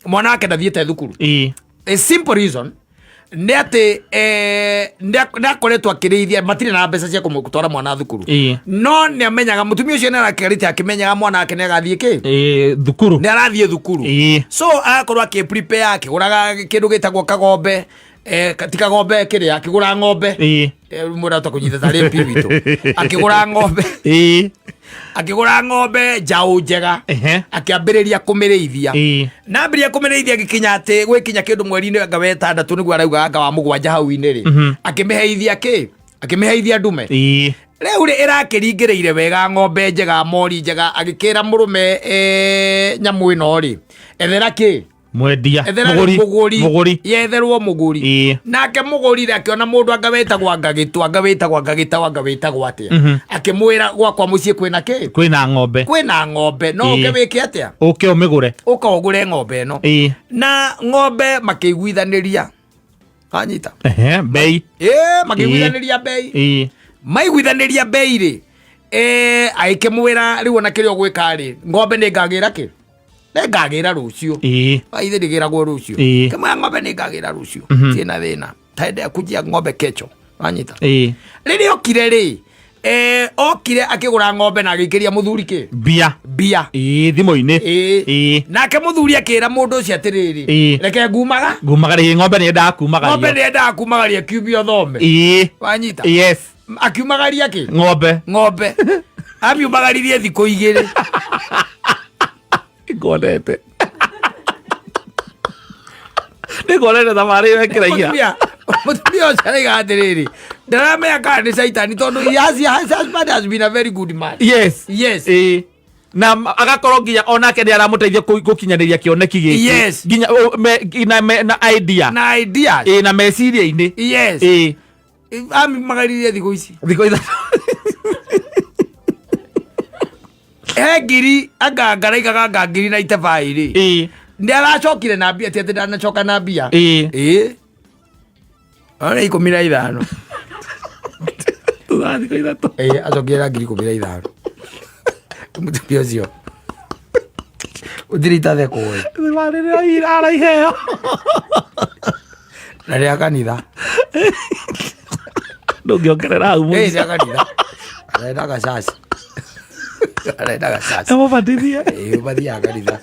Speaker 1: mwana wake ndathiĩte thukuru. A simple reason nĩ atĩ nĩ akoretwo akĩrĩithia, matirĩ na mbeca cia kũmũtwara mwana thukuru. No nĩ amenyaga mũtumia ũcio nĩ arakĩarĩte akĩmenyaga mwana wake nĩ agathiĩ kĩ?
Speaker 2: Thukuru.
Speaker 1: Nĩ arathiĩ thukuru. So agakorwo akĩ prepare, akĩgũraga kĩndũ gĩtagwo kagombe, ti kagombe kĩrĩa, akĩgũra ng'ombe. Mũndũ ahota kũnyita tarĩ MP witũ akĩgũra ng'ombe. Akĩgũra ng'ombe njaũ njega, akĩambĩrĩria kũmĩrĩithia. Na ambĩrĩria kũmĩrĩithia, gĩkinya atĩ gwĩkinya kĩndũ mweri-inĩ anga wa ĩtandatũ, nĩguo arauga, anga wa mũgwanja hau-inĩ rĩ, akĩmĩheithia kĩ? Akĩmĩheithia ndume. Rĩu rĩ, ĩrakĩringĩrĩire wega, ng'ombe njega, mori njega. Agĩkĩra mũrũme, nyamũ ĩno rĩ, ethera kĩ?
Speaker 2: Mwendia.
Speaker 1: Ethera
Speaker 2: Mũgũri.
Speaker 1: Mũgũri.
Speaker 2: Mũgũri.
Speaker 1: Yetherwo mũgũri. Nake mũgũri rĩ, akĩona mũndũ anga wĩtagwo anga gĩtũ, anga wĩtagwo anga gĩtaũ, anga wĩtagwo atĩa, akĩmwĩra gwakwa mũciĩ kwĩna kĩ?
Speaker 2: Kwĩna ng'ombe.
Speaker 1: Kwĩna ng'ombe, no ũke wĩke atĩa?
Speaker 2: Ũke ũmĩgũre.
Speaker 1: Ũka ũgũre ng'ombe ĩno. Na ng'ombe makĩiguithanĩria, anyita?
Speaker 2: Ehe, bei.
Speaker 1: Makĩiguithanĩria bei. Maiguithanĩria bei rĩ, agĩkĩmwĩra rĩu ona kĩrĩa ũgwĩka rĩ, ng'ombe nĩ ngagĩra kĩ? Nĩ ngagĩra rũciũ. Ithe ndĩgĩragwo rũciũ. Kĩmwĩra ng'ombe nĩ ngagĩra rũciũ, ciĩna thĩna taendea kujia ng'ombe kecho, wanyita? Rĩrĩa okire rĩ, okire akĩgũra ng'ombe na agĩikĩria mũthuri kĩ?
Speaker 2: Mbia.
Speaker 1: Mbia.
Speaker 2: Thimũ-inĩ.
Speaker 1: Nake mũthuri akĩra mũndũ ũcio atĩrĩrĩ, reke ngumaga.
Speaker 2: Ngumagaria ng'ombe nĩ yendaga
Speaker 1: Ng'ombe kumagario. Nĩ endaga kumagaria kiumia ũthome. Wanyita?
Speaker 2: Yes.
Speaker 1: Akiumagaria kĩ?
Speaker 2: Ng'ombe.
Speaker 1: Ng'ombe amiumagaririe thikũ 2.
Speaker 2: Ngonete nĩngonete thabarĩ ĩyo ĩkĩraiha.
Speaker 1: Mũtumia ũcio araiga atĩrĩrĩ, ndaramenya kana nĩ caitani, tondũ his husband has been a very good man. Yes.
Speaker 2: Na agakorwo nginya onake nĩ aramũteithia gũkinyanĩria kĩoneki gĩkĩ. Nginya na idea.
Speaker 1: Na ideas.
Speaker 2: Na meciria-inĩ.
Speaker 1: Amimagaririe thikũ ici.
Speaker 2: Thikũ 3.
Speaker 1: He ngiri anga ngaraigaga anga ngiri na itebai rĩ, nĩ aracokire na mbia, ti atĩ ndanacoka na mbia. Ona 15.
Speaker 2: Thutha wa thikũ 3.
Speaker 1: Ĩĩ, acokire na 15,000. Mũtumia ũcio ũtirĩ itathekwo ĩ.
Speaker 2: Warĩrĩra araiheo.
Speaker 1: Na rĩa kanitha.
Speaker 2: Ndũngĩongerera hau
Speaker 1: Ĩĩ,
Speaker 2: mũico.
Speaker 1: rĩa kanitha. Arenda gacaci. Arenda gacaci.
Speaker 2: Amũbatithie.
Speaker 1: Ĩĩ, mathiaga kanitha.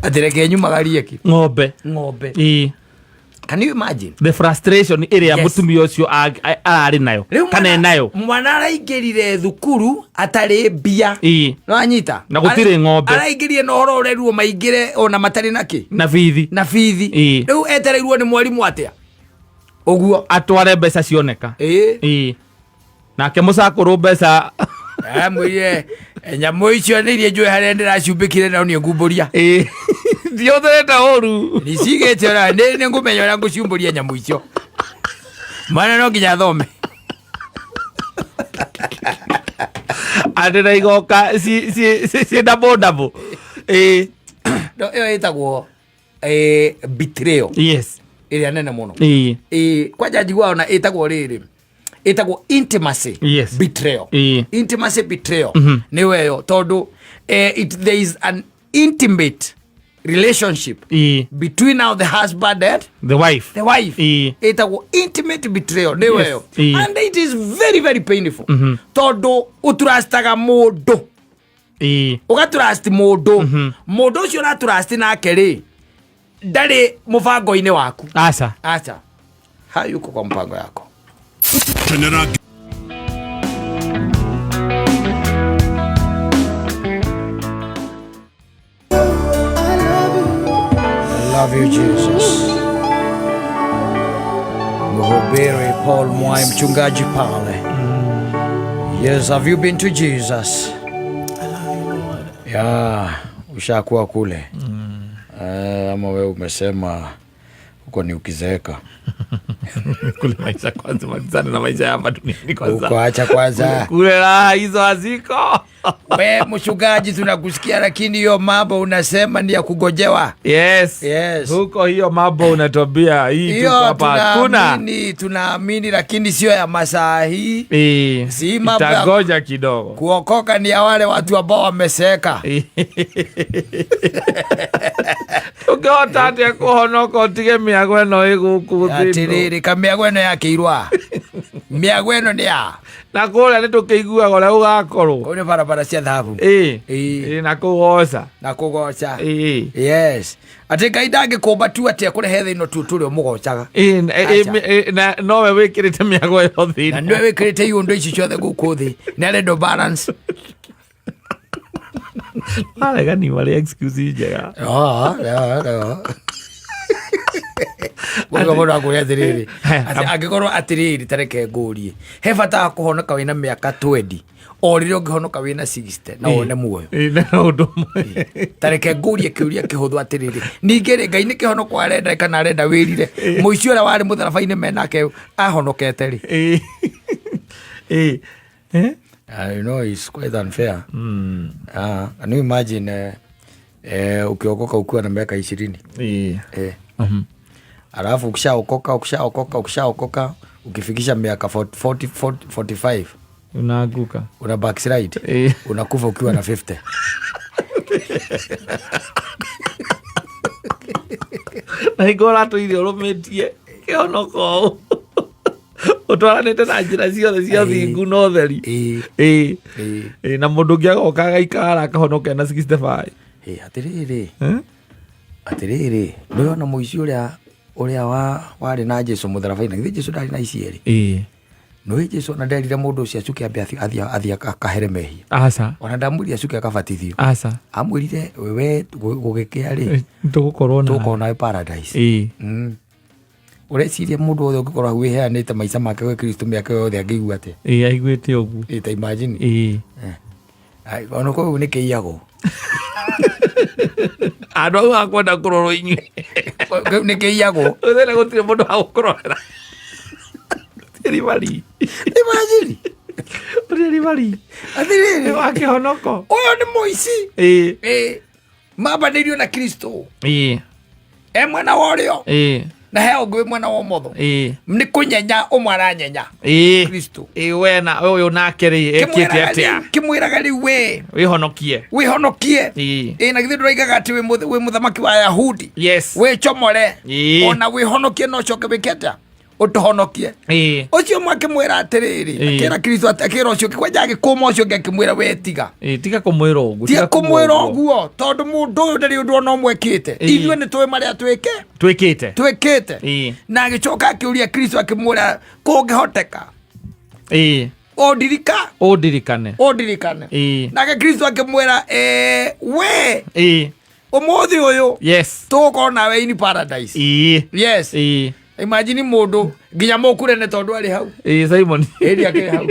Speaker 1: Atĩ reke nyumagarie kĩ?
Speaker 2: Ng'ombe.
Speaker 1: Ng'ombe.
Speaker 2: Ĩĩ.
Speaker 1: Can you imagine?
Speaker 2: The frustration ĩrĩa
Speaker 1: Yes.
Speaker 2: mũtumia ũcio ararĩ nayo
Speaker 1: Rĩu
Speaker 2: kana enayo.
Speaker 1: Mwana araingĩrire thukuru atarĩ mbia.
Speaker 2: Ĩĩ.
Speaker 1: No anyita.
Speaker 2: Na gũtirĩ ng'ombe.
Speaker 1: Araingĩrire na ũhoro ũrerirwo maingĩre ona matarĩ na kĩ?
Speaker 2: Na bithi.
Speaker 1: Na bithi.
Speaker 2: Ĩĩ.
Speaker 1: Rĩu etereirwo nĩ mwarimũ atĩa? Ũguo.
Speaker 2: Atware mbeca cioneka.
Speaker 1: Ĩĩ.
Speaker 2: Ĩĩ. Nake mũcakũrũ mbeca.
Speaker 1: Amwĩrire nyamũ icio nĩ iria njũĩ harĩa ndĩracumbĩkire no nĩ ngumbũria.
Speaker 2: Ĩĩ. Ndiũthĩrĩte ũru.
Speaker 1: Nicigĩte ona nĩ ngũmenya ũrĩa ngũcumbũria nyamũ icio. Mwana no nginya athome.
Speaker 2: Atĩ na igoka ci double double. Ĩĩ.
Speaker 1: No ĩyo ĩtagwo betrayal.
Speaker 2: Yes.
Speaker 1: Ĩrĩa nene mũno.
Speaker 2: Ĩĩ.
Speaker 1: Ĩĩ, kwanja njiguaga ona ĩtagwo rĩrĩ. Ĩtagwo intimacy.
Speaker 2: Yes.
Speaker 1: Betrayal.
Speaker 2: Ĩĩ.
Speaker 1: Intimacy betrayal. Nĩyo ĩyo tondũ there is an intimate relationship
Speaker 2: Ĩĩ.
Speaker 1: between now the husband and
Speaker 2: The wife.
Speaker 1: the wife.
Speaker 2: Ĩĩ.
Speaker 1: Ĩtagwo intimate betrayal nĩyo
Speaker 2: Yes.
Speaker 1: ĩyo.
Speaker 2: Ĩĩ.
Speaker 1: And it is very very painful. Tondũ ũtrustaga mũndũ.
Speaker 2: Ĩĩ.
Speaker 1: Ũgatrust mũndũ. Mũndũ ũcio ũratrust nake rĩ, ndarĩ mũbango-inĩ waku.
Speaker 2: Aca.
Speaker 1: Aca. Hayuko kwa mpango yako.
Speaker 3: Kenera
Speaker 1: I love you Jesus. Mhubiri Paul Mwai, mchungaji pale. Yes, have you been to Jesus?
Speaker 2: I love you Lord.
Speaker 1: Yeah, ushakuwa kule. Ama wewe umesema huko ni ukizeeka.
Speaker 2: Kule maisha kwanza, malizana na maisha ya hapa duniani kwanza.
Speaker 1: Huko acha kwanza.
Speaker 2: Kule raha hizo haziko.
Speaker 1: We mchungaji, tunakusikia lakini hiyo mambo unasema ni ya kugojewa.
Speaker 2: Yes.
Speaker 1: Yes.
Speaker 2: Huko hiyo mambo unatobia hii tuko
Speaker 1: Hiyo
Speaker 2: hapa hakuna.
Speaker 1: tunaamini lakini sio ya masaa hii.
Speaker 2: Ĩĩ.
Speaker 1: Si mambo ya
Speaker 2: Itagoja kidogo.
Speaker 1: Kuokoka ni ya wale watu ambao wameseeka.
Speaker 2: Ũngĩhota atĩa kũhonoka ũtige mĩago ĩno ĩ gũkũ thĩ ĩno?
Speaker 1: Atĩrĩrĩ, kamĩago ĩno yakĩirwa. Mĩago ĩno nĩ ya.
Speaker 2: Na kũrĩa nĩ tũkĩiguaga ũrĩa gũgakorwo.
Speaker 1: Kũu nĩ barabara cia thahabu.
Speaker 2: Ĩĩ.
Speaker 1: Ĩĩ.
Speaker 2: Ĩĩ, na kũgoca.
Speaker 1: Na kũgoca.
Speaker 2: Ĩĩ.
Speaker 1: Yes. Atĩ Ngai ndangĩkũmba tu atĩ akũrehe thĩ ĩno tu ũtũre ũmũgocaga.
Speaker 2: Ĩĩ,
Speaker 1: Acha.
Speaker 2: na nowe wĩkĩrĩte mĩago ĩyo thĩ
Speaker 1: Na
Speaker 2: ĩno.
Speaker 1: nĩwe wĩkĩrĩte iũndũ ici ciothe gũkũ thĩ. Nĩ arenda balance.
Speaker 2: Aregani marĩ excuse njega.
Speaker 1: Ũguo mũndũ akwĩra atĩrĩrĩ, atĩ angĩkorwo atĩrĩrĩ, ta reke ngũrie, he bata wa kũhonoka wĩna mĩaka 20 o rĩrĩa ũngĩhonoka wĩna 60 na wone muoyo.
Speaker 2: Ĩĩ, na ũndũ ũmwe.
Speaker 1: Ta reke ngũrie kĩũria kĩhũthũ atĩrĩrĩ, ningĩ rĩ, Ngai nĩ kĩhonoko arenda kana arenda wĩrire? Mũici ũrĩa warĩ mũtharaba-inĩ menake ahonokete rĩ?
Speaker 2: Ĩĩ. Ĩĩ. Eh?
Speaker 1: I know it's quite unfair. Can you imagine, ukiokoka ukiwa na miaka 20?
Speaker 2: Ĩĩ.
Speaker 1: Alafu ukishaokoka, ukishaokoka, ukishaokoka, ukifikisha miaka 45,
Speaker 2: Unaanguka.
Speaker 1: Una backslide. Unakufa ukiwa na 50.
Speaker 2: Na hingo ũratũire ũrũmĩtie kĩhonoko ũũ. Ũtwaranĩte na njĩra ciothe cia thingu na ũtheri.
Speaker 1: Ĩĩ.
Speaker 2: Ĩĩ.
Speaker 1: Ĩĩ.
Speaker 2: Ĩĩ, na mũndũ ũngĩ agoka agaikara akahonoka na 65.
Speaker 1: Ĩĩ, atĩrĩrĩ.
Speaker 2: Eh?
Speaker 1: Atĩrĩrĩ, ndũrona mũici ũrĩa warĩ na Jesũ mũtharaba-inĩ? Githĩ Jesũ ndarĩ na ici erĩ?
Speaker 2: Ĩĩ.
Speaker 1: Nĩũĩ Jesũ ona nderire mũndũ ũcio acuke ambe athiĩ akahere mehia.
Speaker 2: Aca.
Speaker 1: Ona ndamwĩrire acuke akabatithio.
Speaker 2: Aca.
Speaker 1: Amwĩrire we gũgĩkĩa rĩ,
Speaker 2: Tũgũkorwo nawe.
Speaker 1: tũgũkorwo nawe paradise.
Speaker 2: Ĩĩ.
Speaker 1: Ũreciria mũndũ wothe ũngĩkorwo hau wĩheanĩte maica make gwĩ Kristo mĩaka yothe angĩigua atĩa?
Speaker 2: Ĩĩ, aiguĩte ũguo.
Speaker 1: Ĩĩ, ta imagine.
Speaker 2: Ĩĩ.
Speaker 1: Ai, ona kũu nĩ kĩiyagwo.
Speaker 2: Andũ au akwenda kũrorwo inyuĩ.
Speaker 1: Kĩu nĩ kĩiyagwo.
Speaker 2: Ũthene gũtirĩ mũndũ wa gũkũrorera. Gũtirĩ ribari.
Speaker 1: Imagine.
Speaker 2: Gũtirĩ ribari.
Speaker 1: Atĩrĩrĩ.
Speaker 2: Nĩ wa kĩhonoko.
Speaker 1: Ũyũ nĩ mũici.
Speaker 2: Ĩĩ.
Speaker 1: Ĩĩ. Mambanĩirio na Kristo.
Speaker 2: Ĩĩ.
Speaker 1: E mwena wa ũrĩo.
Speaker 2: Ĩĩ.
Speaker 1: Na he ũngĩ wĩ mwena wa ũmotho. Nĩ kũnyenya ũmwe aranyenya Kristo.
Speaker 2: Ĩĩ, we na ũyũ nake rĩ ekĩte atĩa?
Speaker 1: Kĩmwĩraga rĩu we
Speaker 2: Wĩhonokie.
Speaker 1: Wĩhonokie. Ĩ na githĩ ndũraigaga atĩ wĩ mũthamaki wa Ayahudi?
Speaker 2: Yes.
Speaker 1: Wĩcomore. Ona wĩhonokie no ũcoke wĩke atĩa? Ũtũhonokie. Ũcio ũmwe akĩmwĩra atĩrĩrĩ, akĩra Kristo atĩ, akĩra ũcio ũngĩ, kwanja agĩkũma ũcio ũngĩ akĩmwĩra, we tiga.
Speaker 2: Ĩĩ, tiga kũmwĩra ũguo.
Speaker 1: Tiga kũmwĩra ũguo tondũ mũndũ ũyũ ndarĩ ũndũ ona ũmwe ekĩte. Ithuĩ nĩ tũĩ marĩa twĩke
Speaker 2: Twĩkĩte.
Speaker 1: Twĩkĩte. Na agĩcoka akĩũria Kristo akĩmwĩra, kũngĩhoteka, ũndirika
Speaker 2: Ũndirikane.
Speaker 1: Ũndirikane. Nake Kristo akĩmwĩra, we ũmũthĩ ũyũ tũgũkorwo nawe in paradise. Yes. Imagine mũndũ nginya mũkure nĩ tondũ arĩ hau.
Speaker 2: Ĩĩ, Simon.
Speaker 1: Ĩri akĩrĩ hau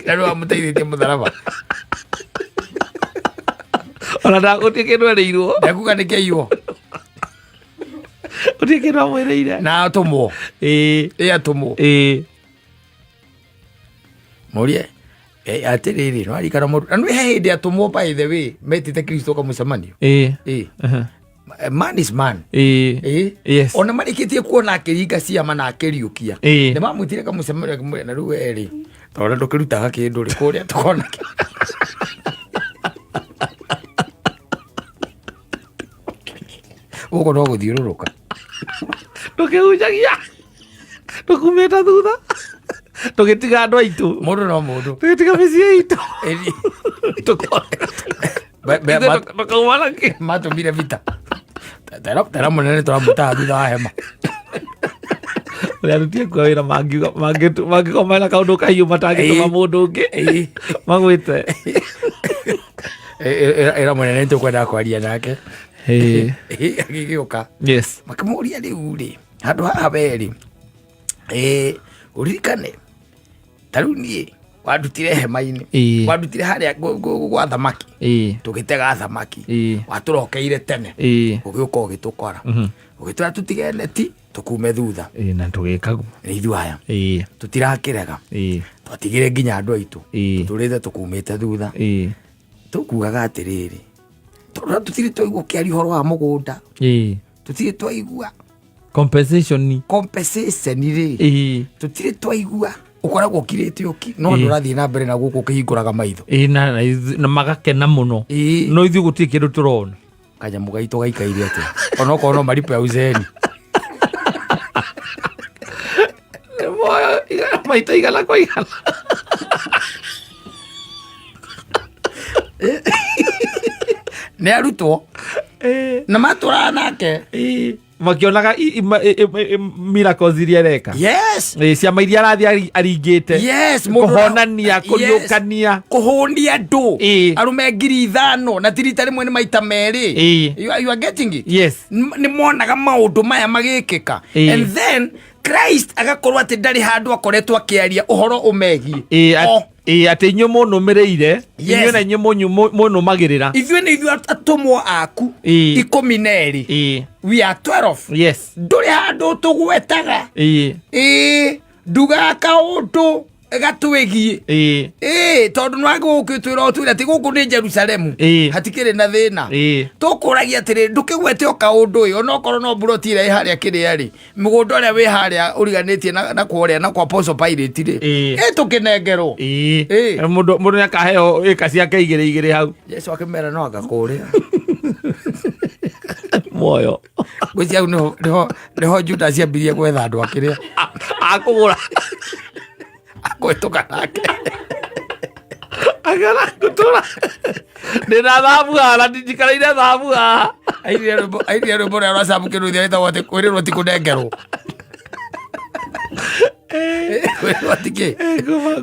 Speaker 1: na rĩu amũteithĩtie mũtharaba.
Speaker 2: Ona ndagũtirĩ kĩndũ erĩirwo.
Speaker 1: Ndekuga nĩ kĩaiywo.
Speaker 2: Gũtirĩ kĩndũ amwĩrĩire.
Speaker 1: Na atũmwo. Ĩ atũmwo. Mũrie atĩrĩrĩ, nĩwarikana mũndũ na nĩ he hĩndĩ atũmwo, by the way, metĩte Kristo kamũcemanio. Man is man.
Speaker 2: Yes.
Speaker 1: Ona marĩkĩtie kuona akĩringa ciama na akĩriũkia, nĩ mamwĩtire kamũcemanio, akĩmwĩra, na rĩu werĩ tondũ ndũkĩrutaga kĩndũ rĩ kũrĩa tũkona gũkũ no gũthiũrũrũka.
Speaker 2: Tũkĩhunjagia tũkumĩte thutha tũgĩtiga andũ aitũ.
Speaker 1: Mũndũ no mũndũ.
Speaker 2: Tũgĩtiga mĩciĩ itũ. Tũkauma na kĩ?
Speaker 1: Matũmire vita tera mũnene tũramũtaha thutha wa hema.
Speaker 2: Ũrĩa aruti aku a wĩra mangiuga mangĩkorwo mena kaũndũ kahiũ matangĩtũma mũndũ ũngĩ magwĩte.
Speaker 1: Ĩra mũnene nĩtũkwendaga kwaria nake. Agĩgĩũka. Makĩmũria, rĩu rĩ, handũ haha werĩ ũririkane ta rĩu niĩ wandutire hema-inĩ, wandutire harĩa gwa thamaki, tũgĩtega thamaki, watũrokeire tene, ũgĩũka ũgĩtũkora, ũgĩtwĩra tũtige neti tũkume thutha.
Speaker 2: Ĩĩ, na tũgĩka guo.
Speaker 1: Nĩ ithuĩ aya. Tũtirakĩrega. Twatigire nginya andũ aitũ. Tũtũrĩte tũkumĩte thutha. Tũkugaga atĩrĩrĩ, tondũ tũtirĩ twaigua ũkĩaria ũhoro wa mũgũnda, tũtirĩ twaigua
Speaker 2: Compensation.
Speaker 1: Compensation rĩ, tũtirĩ twaigua, ũkoragwo ũkirĩte ũki no andũ ũrathiĩ na mbere na gũkũ ũkĩhingũraga maitho.
Speaker 2: Ĩĩ, na magakena mũno. No ithuĩ gũtirĩ kĩndũ tũrona.
Speaker 1: Kanyamũ gaitũ gaikaire atĩa onokorwo no maripo ya uzeeni?
Speaker 2: Moyo maita igana kwa igana.
Speaker 1: Nĩ arutwo na matũraga nake.
Speaker 2: Ĩĩ. Makĩonaga miracles iria areka. Ĩĩ, ciama iria arathiĩ aringĩte. Kũhonania, kũriũkania.
Speaker 1: Kũhũnia andũ. Arũme 5,000 na ti rita rĩmwe, nĩ maita merĩ. You are getting it?
Speaker 2: Yes.
Speaker 1: Nĩ monaga maũndũ maya magĩkĩka. And then Christ agakorwo atĩ ndarĩ handũ akoretwo akĩaria ũhoro ũmegiĩ.
Speaker 2: Ĩĩ, ĩĩ, atĩ inyuĩ mũnũmĩrĩire. Inyuĩ na inyuĩ mũnũmagĩrĩra.
Speaker 1: Ithuĩ nĩ ithuĩ atũmwo aku 12. We are 12. Ndũrĩ handũ tũgwetaga. Ĩĩ, ndugaga kaũndũ gatwĩgiĩ. Ĩĩ, tondũ nĩ wagũgũkĩtwĩra ũtwĩre atĩ gũkũ nĩ Jerusalemu, hatikĩrĩ na thĩna. Tũkũragia atĩrĩ, ndũkĩgwete o kaũndũ ĩ, onokorwo no mburoti ĩrĩa ĩ harĩa kĩrĩa rĩ, mũgũnda ũrĩa wĩ harĩa ũriganĩtie na kũrĩa na kwa Apostle Pilate rĩ, ĩ tũkĩnengerwo.
Speaker 2: Mũndũ nĩakaheo ĩka ciake igĩrĩ igĩrĩ hau.
Speaker 1: Jesu akĩmera no anga kũrĩa.
Speaker 2: Muoyo.
Speaker 1: Ngwĩciria hau nĩho Judas ambirie gwetha andũ akĩrĩa
Speaker 2: akũgũra.
Speaker 1: Akũhĩtũka nake.
Speaker 2: Agera ngũtũra ndĩna thabu haha na ndinjikareire thabu haha.
Speaker 1: Ainire rwĩmbo rũrĩa rwa Sam Kĩnuthia rwĩtagwo atĩ kwĩrĩrwo ti kũnengerwo, kwĩrĩrwo ti kĩ?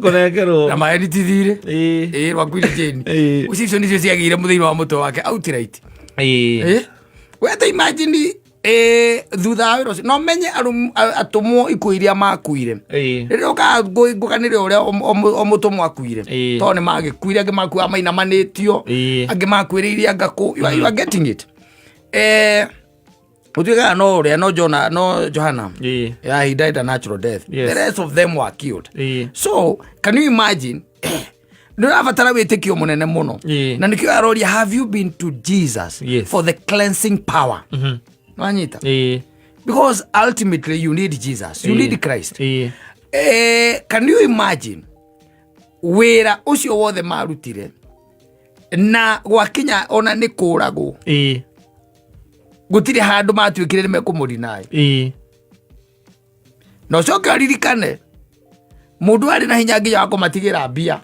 Speaker 2: Kũnengerwo.
Speaker 1: Na maĩ ti thirĩ. Ĩĩ, rwa Queen Jane. Icio icio nĩcio ciagĩire mũthĩinĩ wa mũtwe wake outright. We ta imagine, thutha wa wĩra ũcio no menye atũmwo ikuũ iria makuire. Rĩrĩa ũkaga ngũganĩre ũrĩa o mũtũmwo akuire, tondũ nĩ magĩkuire, angĩ makuaga mainamanĩtio, angĩ makuĩrĩire anga kũ. You are getting it? Gũtuĩkaga no ũrĩa no Jona, no Johana. Yeah, he died a natural death. The rest of them were killed. So can you imagine, nĩ ũrabatara wĩtĩkio mũnene mũno. Na nĩkĩo aroria, have you been to Jesus for the cleansing power? Wanyita?
Speaker 2: Ĩĩ.
Speaker 1: Because ultimately you need Jesus, you need Christ.
Speaker 2: Ĩĩ.
Speaker 1: Can you imagine wĩra ũcio wothe marutire na gwakinya ona nĩ kũragwo, gũtirĩ handũ matuĩkire nĩ mekũmũrinaĩ. Na ũcoke ũririkane mũndũ arĩ na hinya nginya wa kũmatigĩra mbia,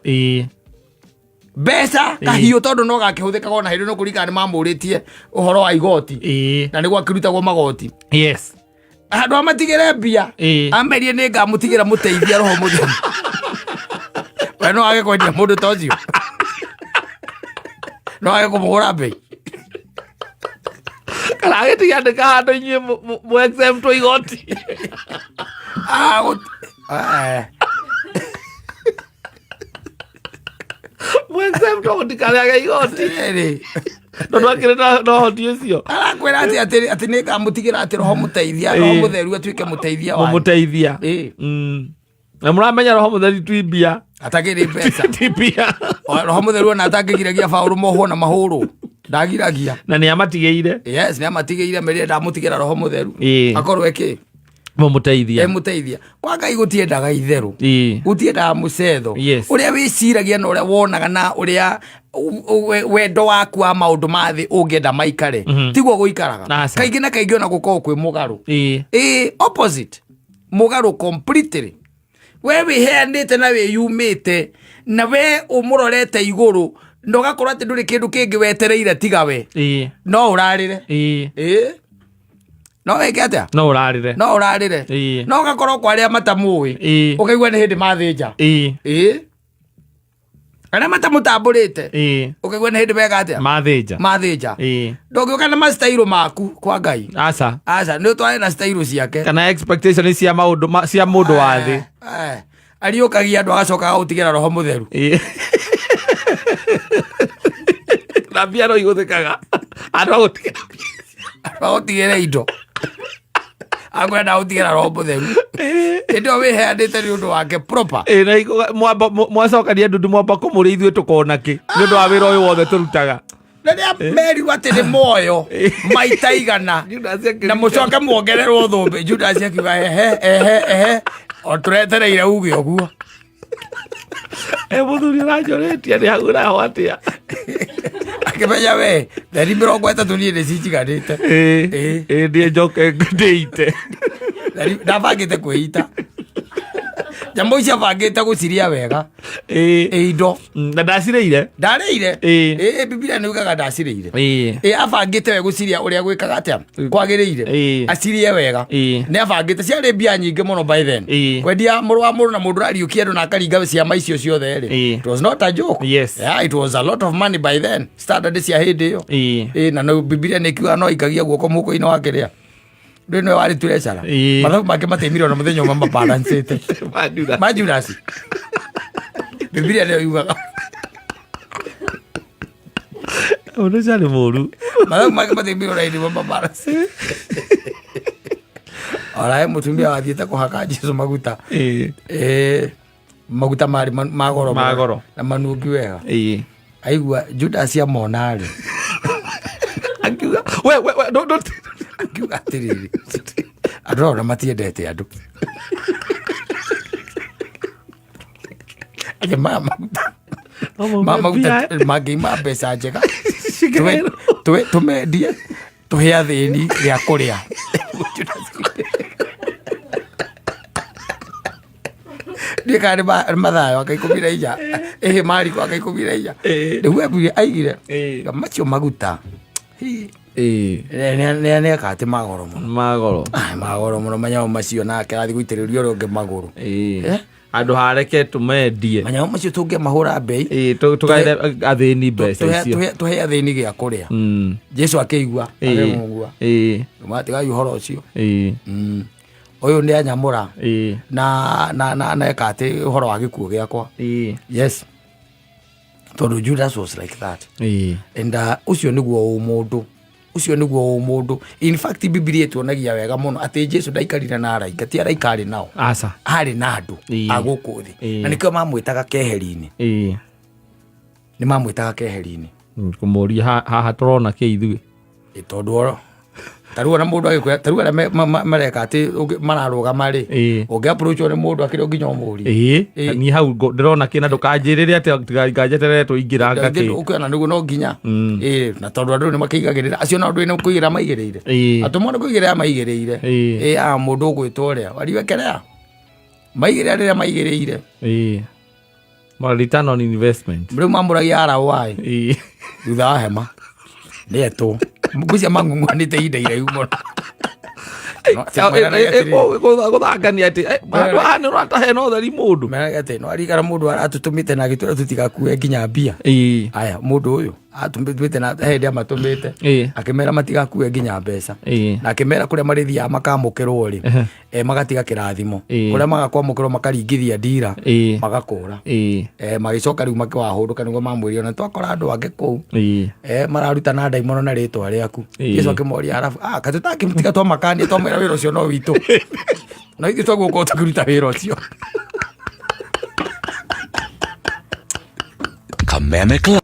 Speaker 1: mbeca, kahiũ, tondũ no gakĩhũthĩkaga ona hĩndĩ no kũririkana nĩ mamũrĩtie ũhoro wa igoti, na nĩ gwakĩrutagwo magoti. Handũ amatigĩre mbia, amerie nĩ ngamũtigĩra mũteithia, Roho Mũtheru. We no age kwendia mũndũ ta ũcio? No age kũmũhũra mbei?
Speaker 2: Kana agĩtiga andĩka handũ inyuĩ mũ exemptwo igoti.
Speaker 1: Ah,
Speaker 2: Mũ exemptwo mũtikarĩage igoti.
Speaker 1: Rĩrĩ.
Speaker 2: Tondũ akĩrĩ na ũhoti ũcio.
Speaker 1: Arakwĩra atĩ nĩ ngamũtigĩra atĩ Roho mũteithia, Roho Mũtheru atuĩke mũteithia wanyu.
Speaker 2: Mũmũteithia. Na mũramenya Roho Mũtheru ti mbia.
Speaker 1: Atagĩrĩ mbeca.
Speaker 2: Ti mbia.
Speaker 1: O, Roho Mũtheru ona atangĩgiragia Baũrũ mohwo na mahũrwo, ndagiragia.
Speaker 2: Na nĩ amatigĩire.
Speaker 1: Yes, nĩ amatigĩire, merire ndamũtigĩra Roho Mũtheru akorwo ĩkĩ?
Speaker 2: Mũmũteithia.
Speaker 1: Emũteithia. Kwa Ngai gũtiendaga itherũ, gũtiendaga mũcetho. Ũrĩa wĩciragia na ũrĩa wonaga na ũrĩa wendo waku wa maũndũ ma thĩ ũngĩenda maikare, tiguo gũikaraga.
Speaker 2: Aca.
Speaker 1: Kaingĩ na kaingĩ ona gũkorwo kwĩ mũgarũ. Ĩĩ, opposite, mũgarũ completely. We wĩheanĩte na wĩyumĩte na we ũmũrorete igũrũ na ũgakorwo atĩ ndũrĩ kĩndũ kĩngĩ wetereire tiga we, no ũrarĩre. Ĩĩ, no wĩke atĩa?
Speaker 2: No ũrarĩre.
Speaker 1: No ũrarĩre. No ũgakorwo kwa arĩa matamũĩ, ũkaigua nĩ hĩndĩ mathĩnja. Ĩĩ, arĩa matamũtambũrĩte, ũkaigua nĩ hĩndĩ meka atĩa?
Speaker 2: Mathĩnja.
Speaker 1: Mathĩnja. Ndũngĩũka na mastairo maku kwa Ngai.
Speaker 2: Aca.
Speaker 1: Aca, nĩ ũtware na stairo ciake.
Speaker 2: Kana expectation cia maũndũ cia mũndũ wa thĩ.
Speaker 1: Ariũkagia andũ agacoka agũtigĩra Roho Mũtheru.
Speaker 2: Na mbia no igũthĩkaga andũ agũtigĩra.
Speaker 1: Agũtigĩre indo, akwenda ndagũtigĩra Roho Mũtheru. Hĩndĩ ĩyo wĩheanĩte nĩ ũndũ wake proper.
Speaker 2: Ĩĩ, na mwacokania ndundu mwamba kũmũrĩa ithuĩ tũkona kĩ nĩ ũndũ wa wĩra ũyũ wothe tũrutaga?
Speaker 1: Rĩrĩa merirwo atĩ nĩ moyo maita 100
Speaker 2: Judas akĩringa.
Speaker 1: Na mũcoke muongererwo thũmbĩ, Judas akiuga, "Ehe, ehe, ehe, o tũretereire uge ũguo."
Speaker 2: E mũthuri ũranjũrĩtie nĩ hau ũraho atĩa?
Speaker 1: Akĩmenya we theri 30 niĩ nĩ cinjiganĩte.
Speaker 2: Ĩĩ, ndiĩ njoke ndĩite.
Speaker 1: Ndabangĩte kwĩita nyamũ icio, abangĩte gũciria wega. Ĩ indo.
Speaker 2: Na ndacirĩire.
Speaker 1: Ndarĩire. Ĩ Bibilia nĩ ugaga ndacirĩire. Ĩ abangĩte we gũciria ũrĩa gwĩkaga atĩa kwagĩrĩire. Acirie wega. Nĩ abangĩte, ciarĩ mbia nyingĩ mũno by then. Kwendia mũrũ wa mũndũ na mũndũ ũrariũkia andũ na akaringa ciama icio ciothe rĩ, it was not a joke. Yeah, it was a lot of money by then, standard cia hĩndĩ ĩyo. Ĩ na no Bibilia nĩ kiuga no aikagia guoko mũhuko-inĩ wa kĩrĩa ndũ nĩwe warĩ treasurer. Mathabu make matiaimire ona mũthenya ũmwe mabalancĩte.
Speaker 2: Ma Judas.
Speaker 1: Ma Judas, Bibilia nĩyo yugaga.
Speaker 2: Ũndũ ũcio arĩ mũru.
Speaker 1: Mathabu make matiaimire ona hĩndĩ ĩmwe mabalancĩte. Ona he mũtumia wathiĩte kũhaka Jesu maguta. Maguta marĩ ma goro
Speaker 2: Ma goro.
Speaker 1: Na manungi wega. Aigua Judas amona rĩ,
Speaker 2: Akiuga we we we ndũ
Speaker 1: akiuga atĩrĩrĩ, andũ aya ona matiendete andũ atĩ maya maguta, ma maguta mangĩima mbeca njega, tũmendie tũhe athĩni gĩa kũrĩa. Ndiĩ kana nĩ Mathayo aka 14, ĩhĩ, Mariko aka 14. Rĩu embire aigire macio maguta. Hi, nĩ eka atĩ magoro mũno.
Speaker 2: Magoro.
Speaker 1: Ai, magoro mũno manyamũ macio, nake arathiĩ gũitĩrĩria ũrĩa ũngĩ magũrũ.
Speaker 2: Andũ hareke tũmendie.
Speaker 1: Manyamũ macio tũngĩmahũra mbei,
Speaker 2: Tũgaĩre athĩni mbeca icio.
Speaker 1: Tũhe athĩni gĩa kũrĩa. Jesu akĩigua, akĩmũgua, matigai ũhoro ũcio. Ũyũ nĩ anyamũra na eka atĩ ũhoro wa gĩkuũ gĩakwa. Yes, tondũ Judas was like that. And ũcio nĩguo ũmũndũ, ũcio nĩguo ũmũndũ. In fact, Bibilia ĩtuonagia wega mũno atĩ Jesu ndaikarire na araika, ti araika arĩ nao.
Speaker 2: Aca.
Speaker 1: Arĩ na andũ a gũkũ thĩ. Na nĩkĩo mamwĩtaga keheri-inĩ. Nĩ mamwĩtaga keheri-inĩ.
Speaker 2: Kũmũria haha tũrona kĩ ithuĩ?
Speaker 1: Ĩ, tondũ oro Tarĩu ona mũndũ agĩkwĩra, tarĩu arĩa mareka atĩ mararũgama rĩ, ũngĩ approach nĩ mũndũ akĩrĩ o nginya ũmũrie.
Speaker 2: Ĩĩ, niĩ hau ndĩrona kĩna, ndũkanjĩrĩre atĩ nganjeterere tũingĩra ngakĩ.
Speaker 1: Ũkĩona nĩguo no nginya. Ĩĩ, na tondũ andũ nĩ makĩigagĩrĩra, acio nao ndũĩ nĩ kũigĩrĩra maigĩrĩire. Atũmwo nĩ kũigĩrĩra maigĩrĩire. Ĩĩ, a mũndũ ũgwĩtwo ũrĩa wariwekerea maigĩrĩra rĩrĩa maigĩrĩire.
Speaker 2: Ma return on investment.
Speaker 1: Rĩu mamũragia ROI. Thutha wa hema nĩ etwo ngwĩcia mang'ung'uanĩte ihinda iraihu mũno. No, atĩ meranaga atĩrĩrĩ.
Speaker 2: Gũthangania atĩ handũ haha nĩ ũratahe na ũtheri mũndũ.
Speaker 1: Meranaga atĩ no arigara mũndũ aratũtũmĩte na agĩtwĩra tũtigakue nginya mbia. Aya mũndũ ũyũ atũmĩte na he hĩndĩ amatũmĩte, akĩmera matigakue nginya mbeca, na akĩmera kũrĩa marĩthiaga makamũkĩrwo rĩ, magatiga kĩrathimo. Kũrĩa magakwamũkĩrwo makaringithia ndira, magakũra. Magĩcoka rĩu makĩwahũndũka nĩguo mamwĩrire ona twakora andũ angĩ kũu mararutana ndaimono na rĩtwa rĩaku. Jesu akĩmoria arabu, ah, kaĩ tũtakĩmũtiga twamakania twamwĩra wĩra ũcio no witũ, no ithuĩ twagũkorwo tũkĩruta wĩra ũcio.
Speaker 3: Kameme Club.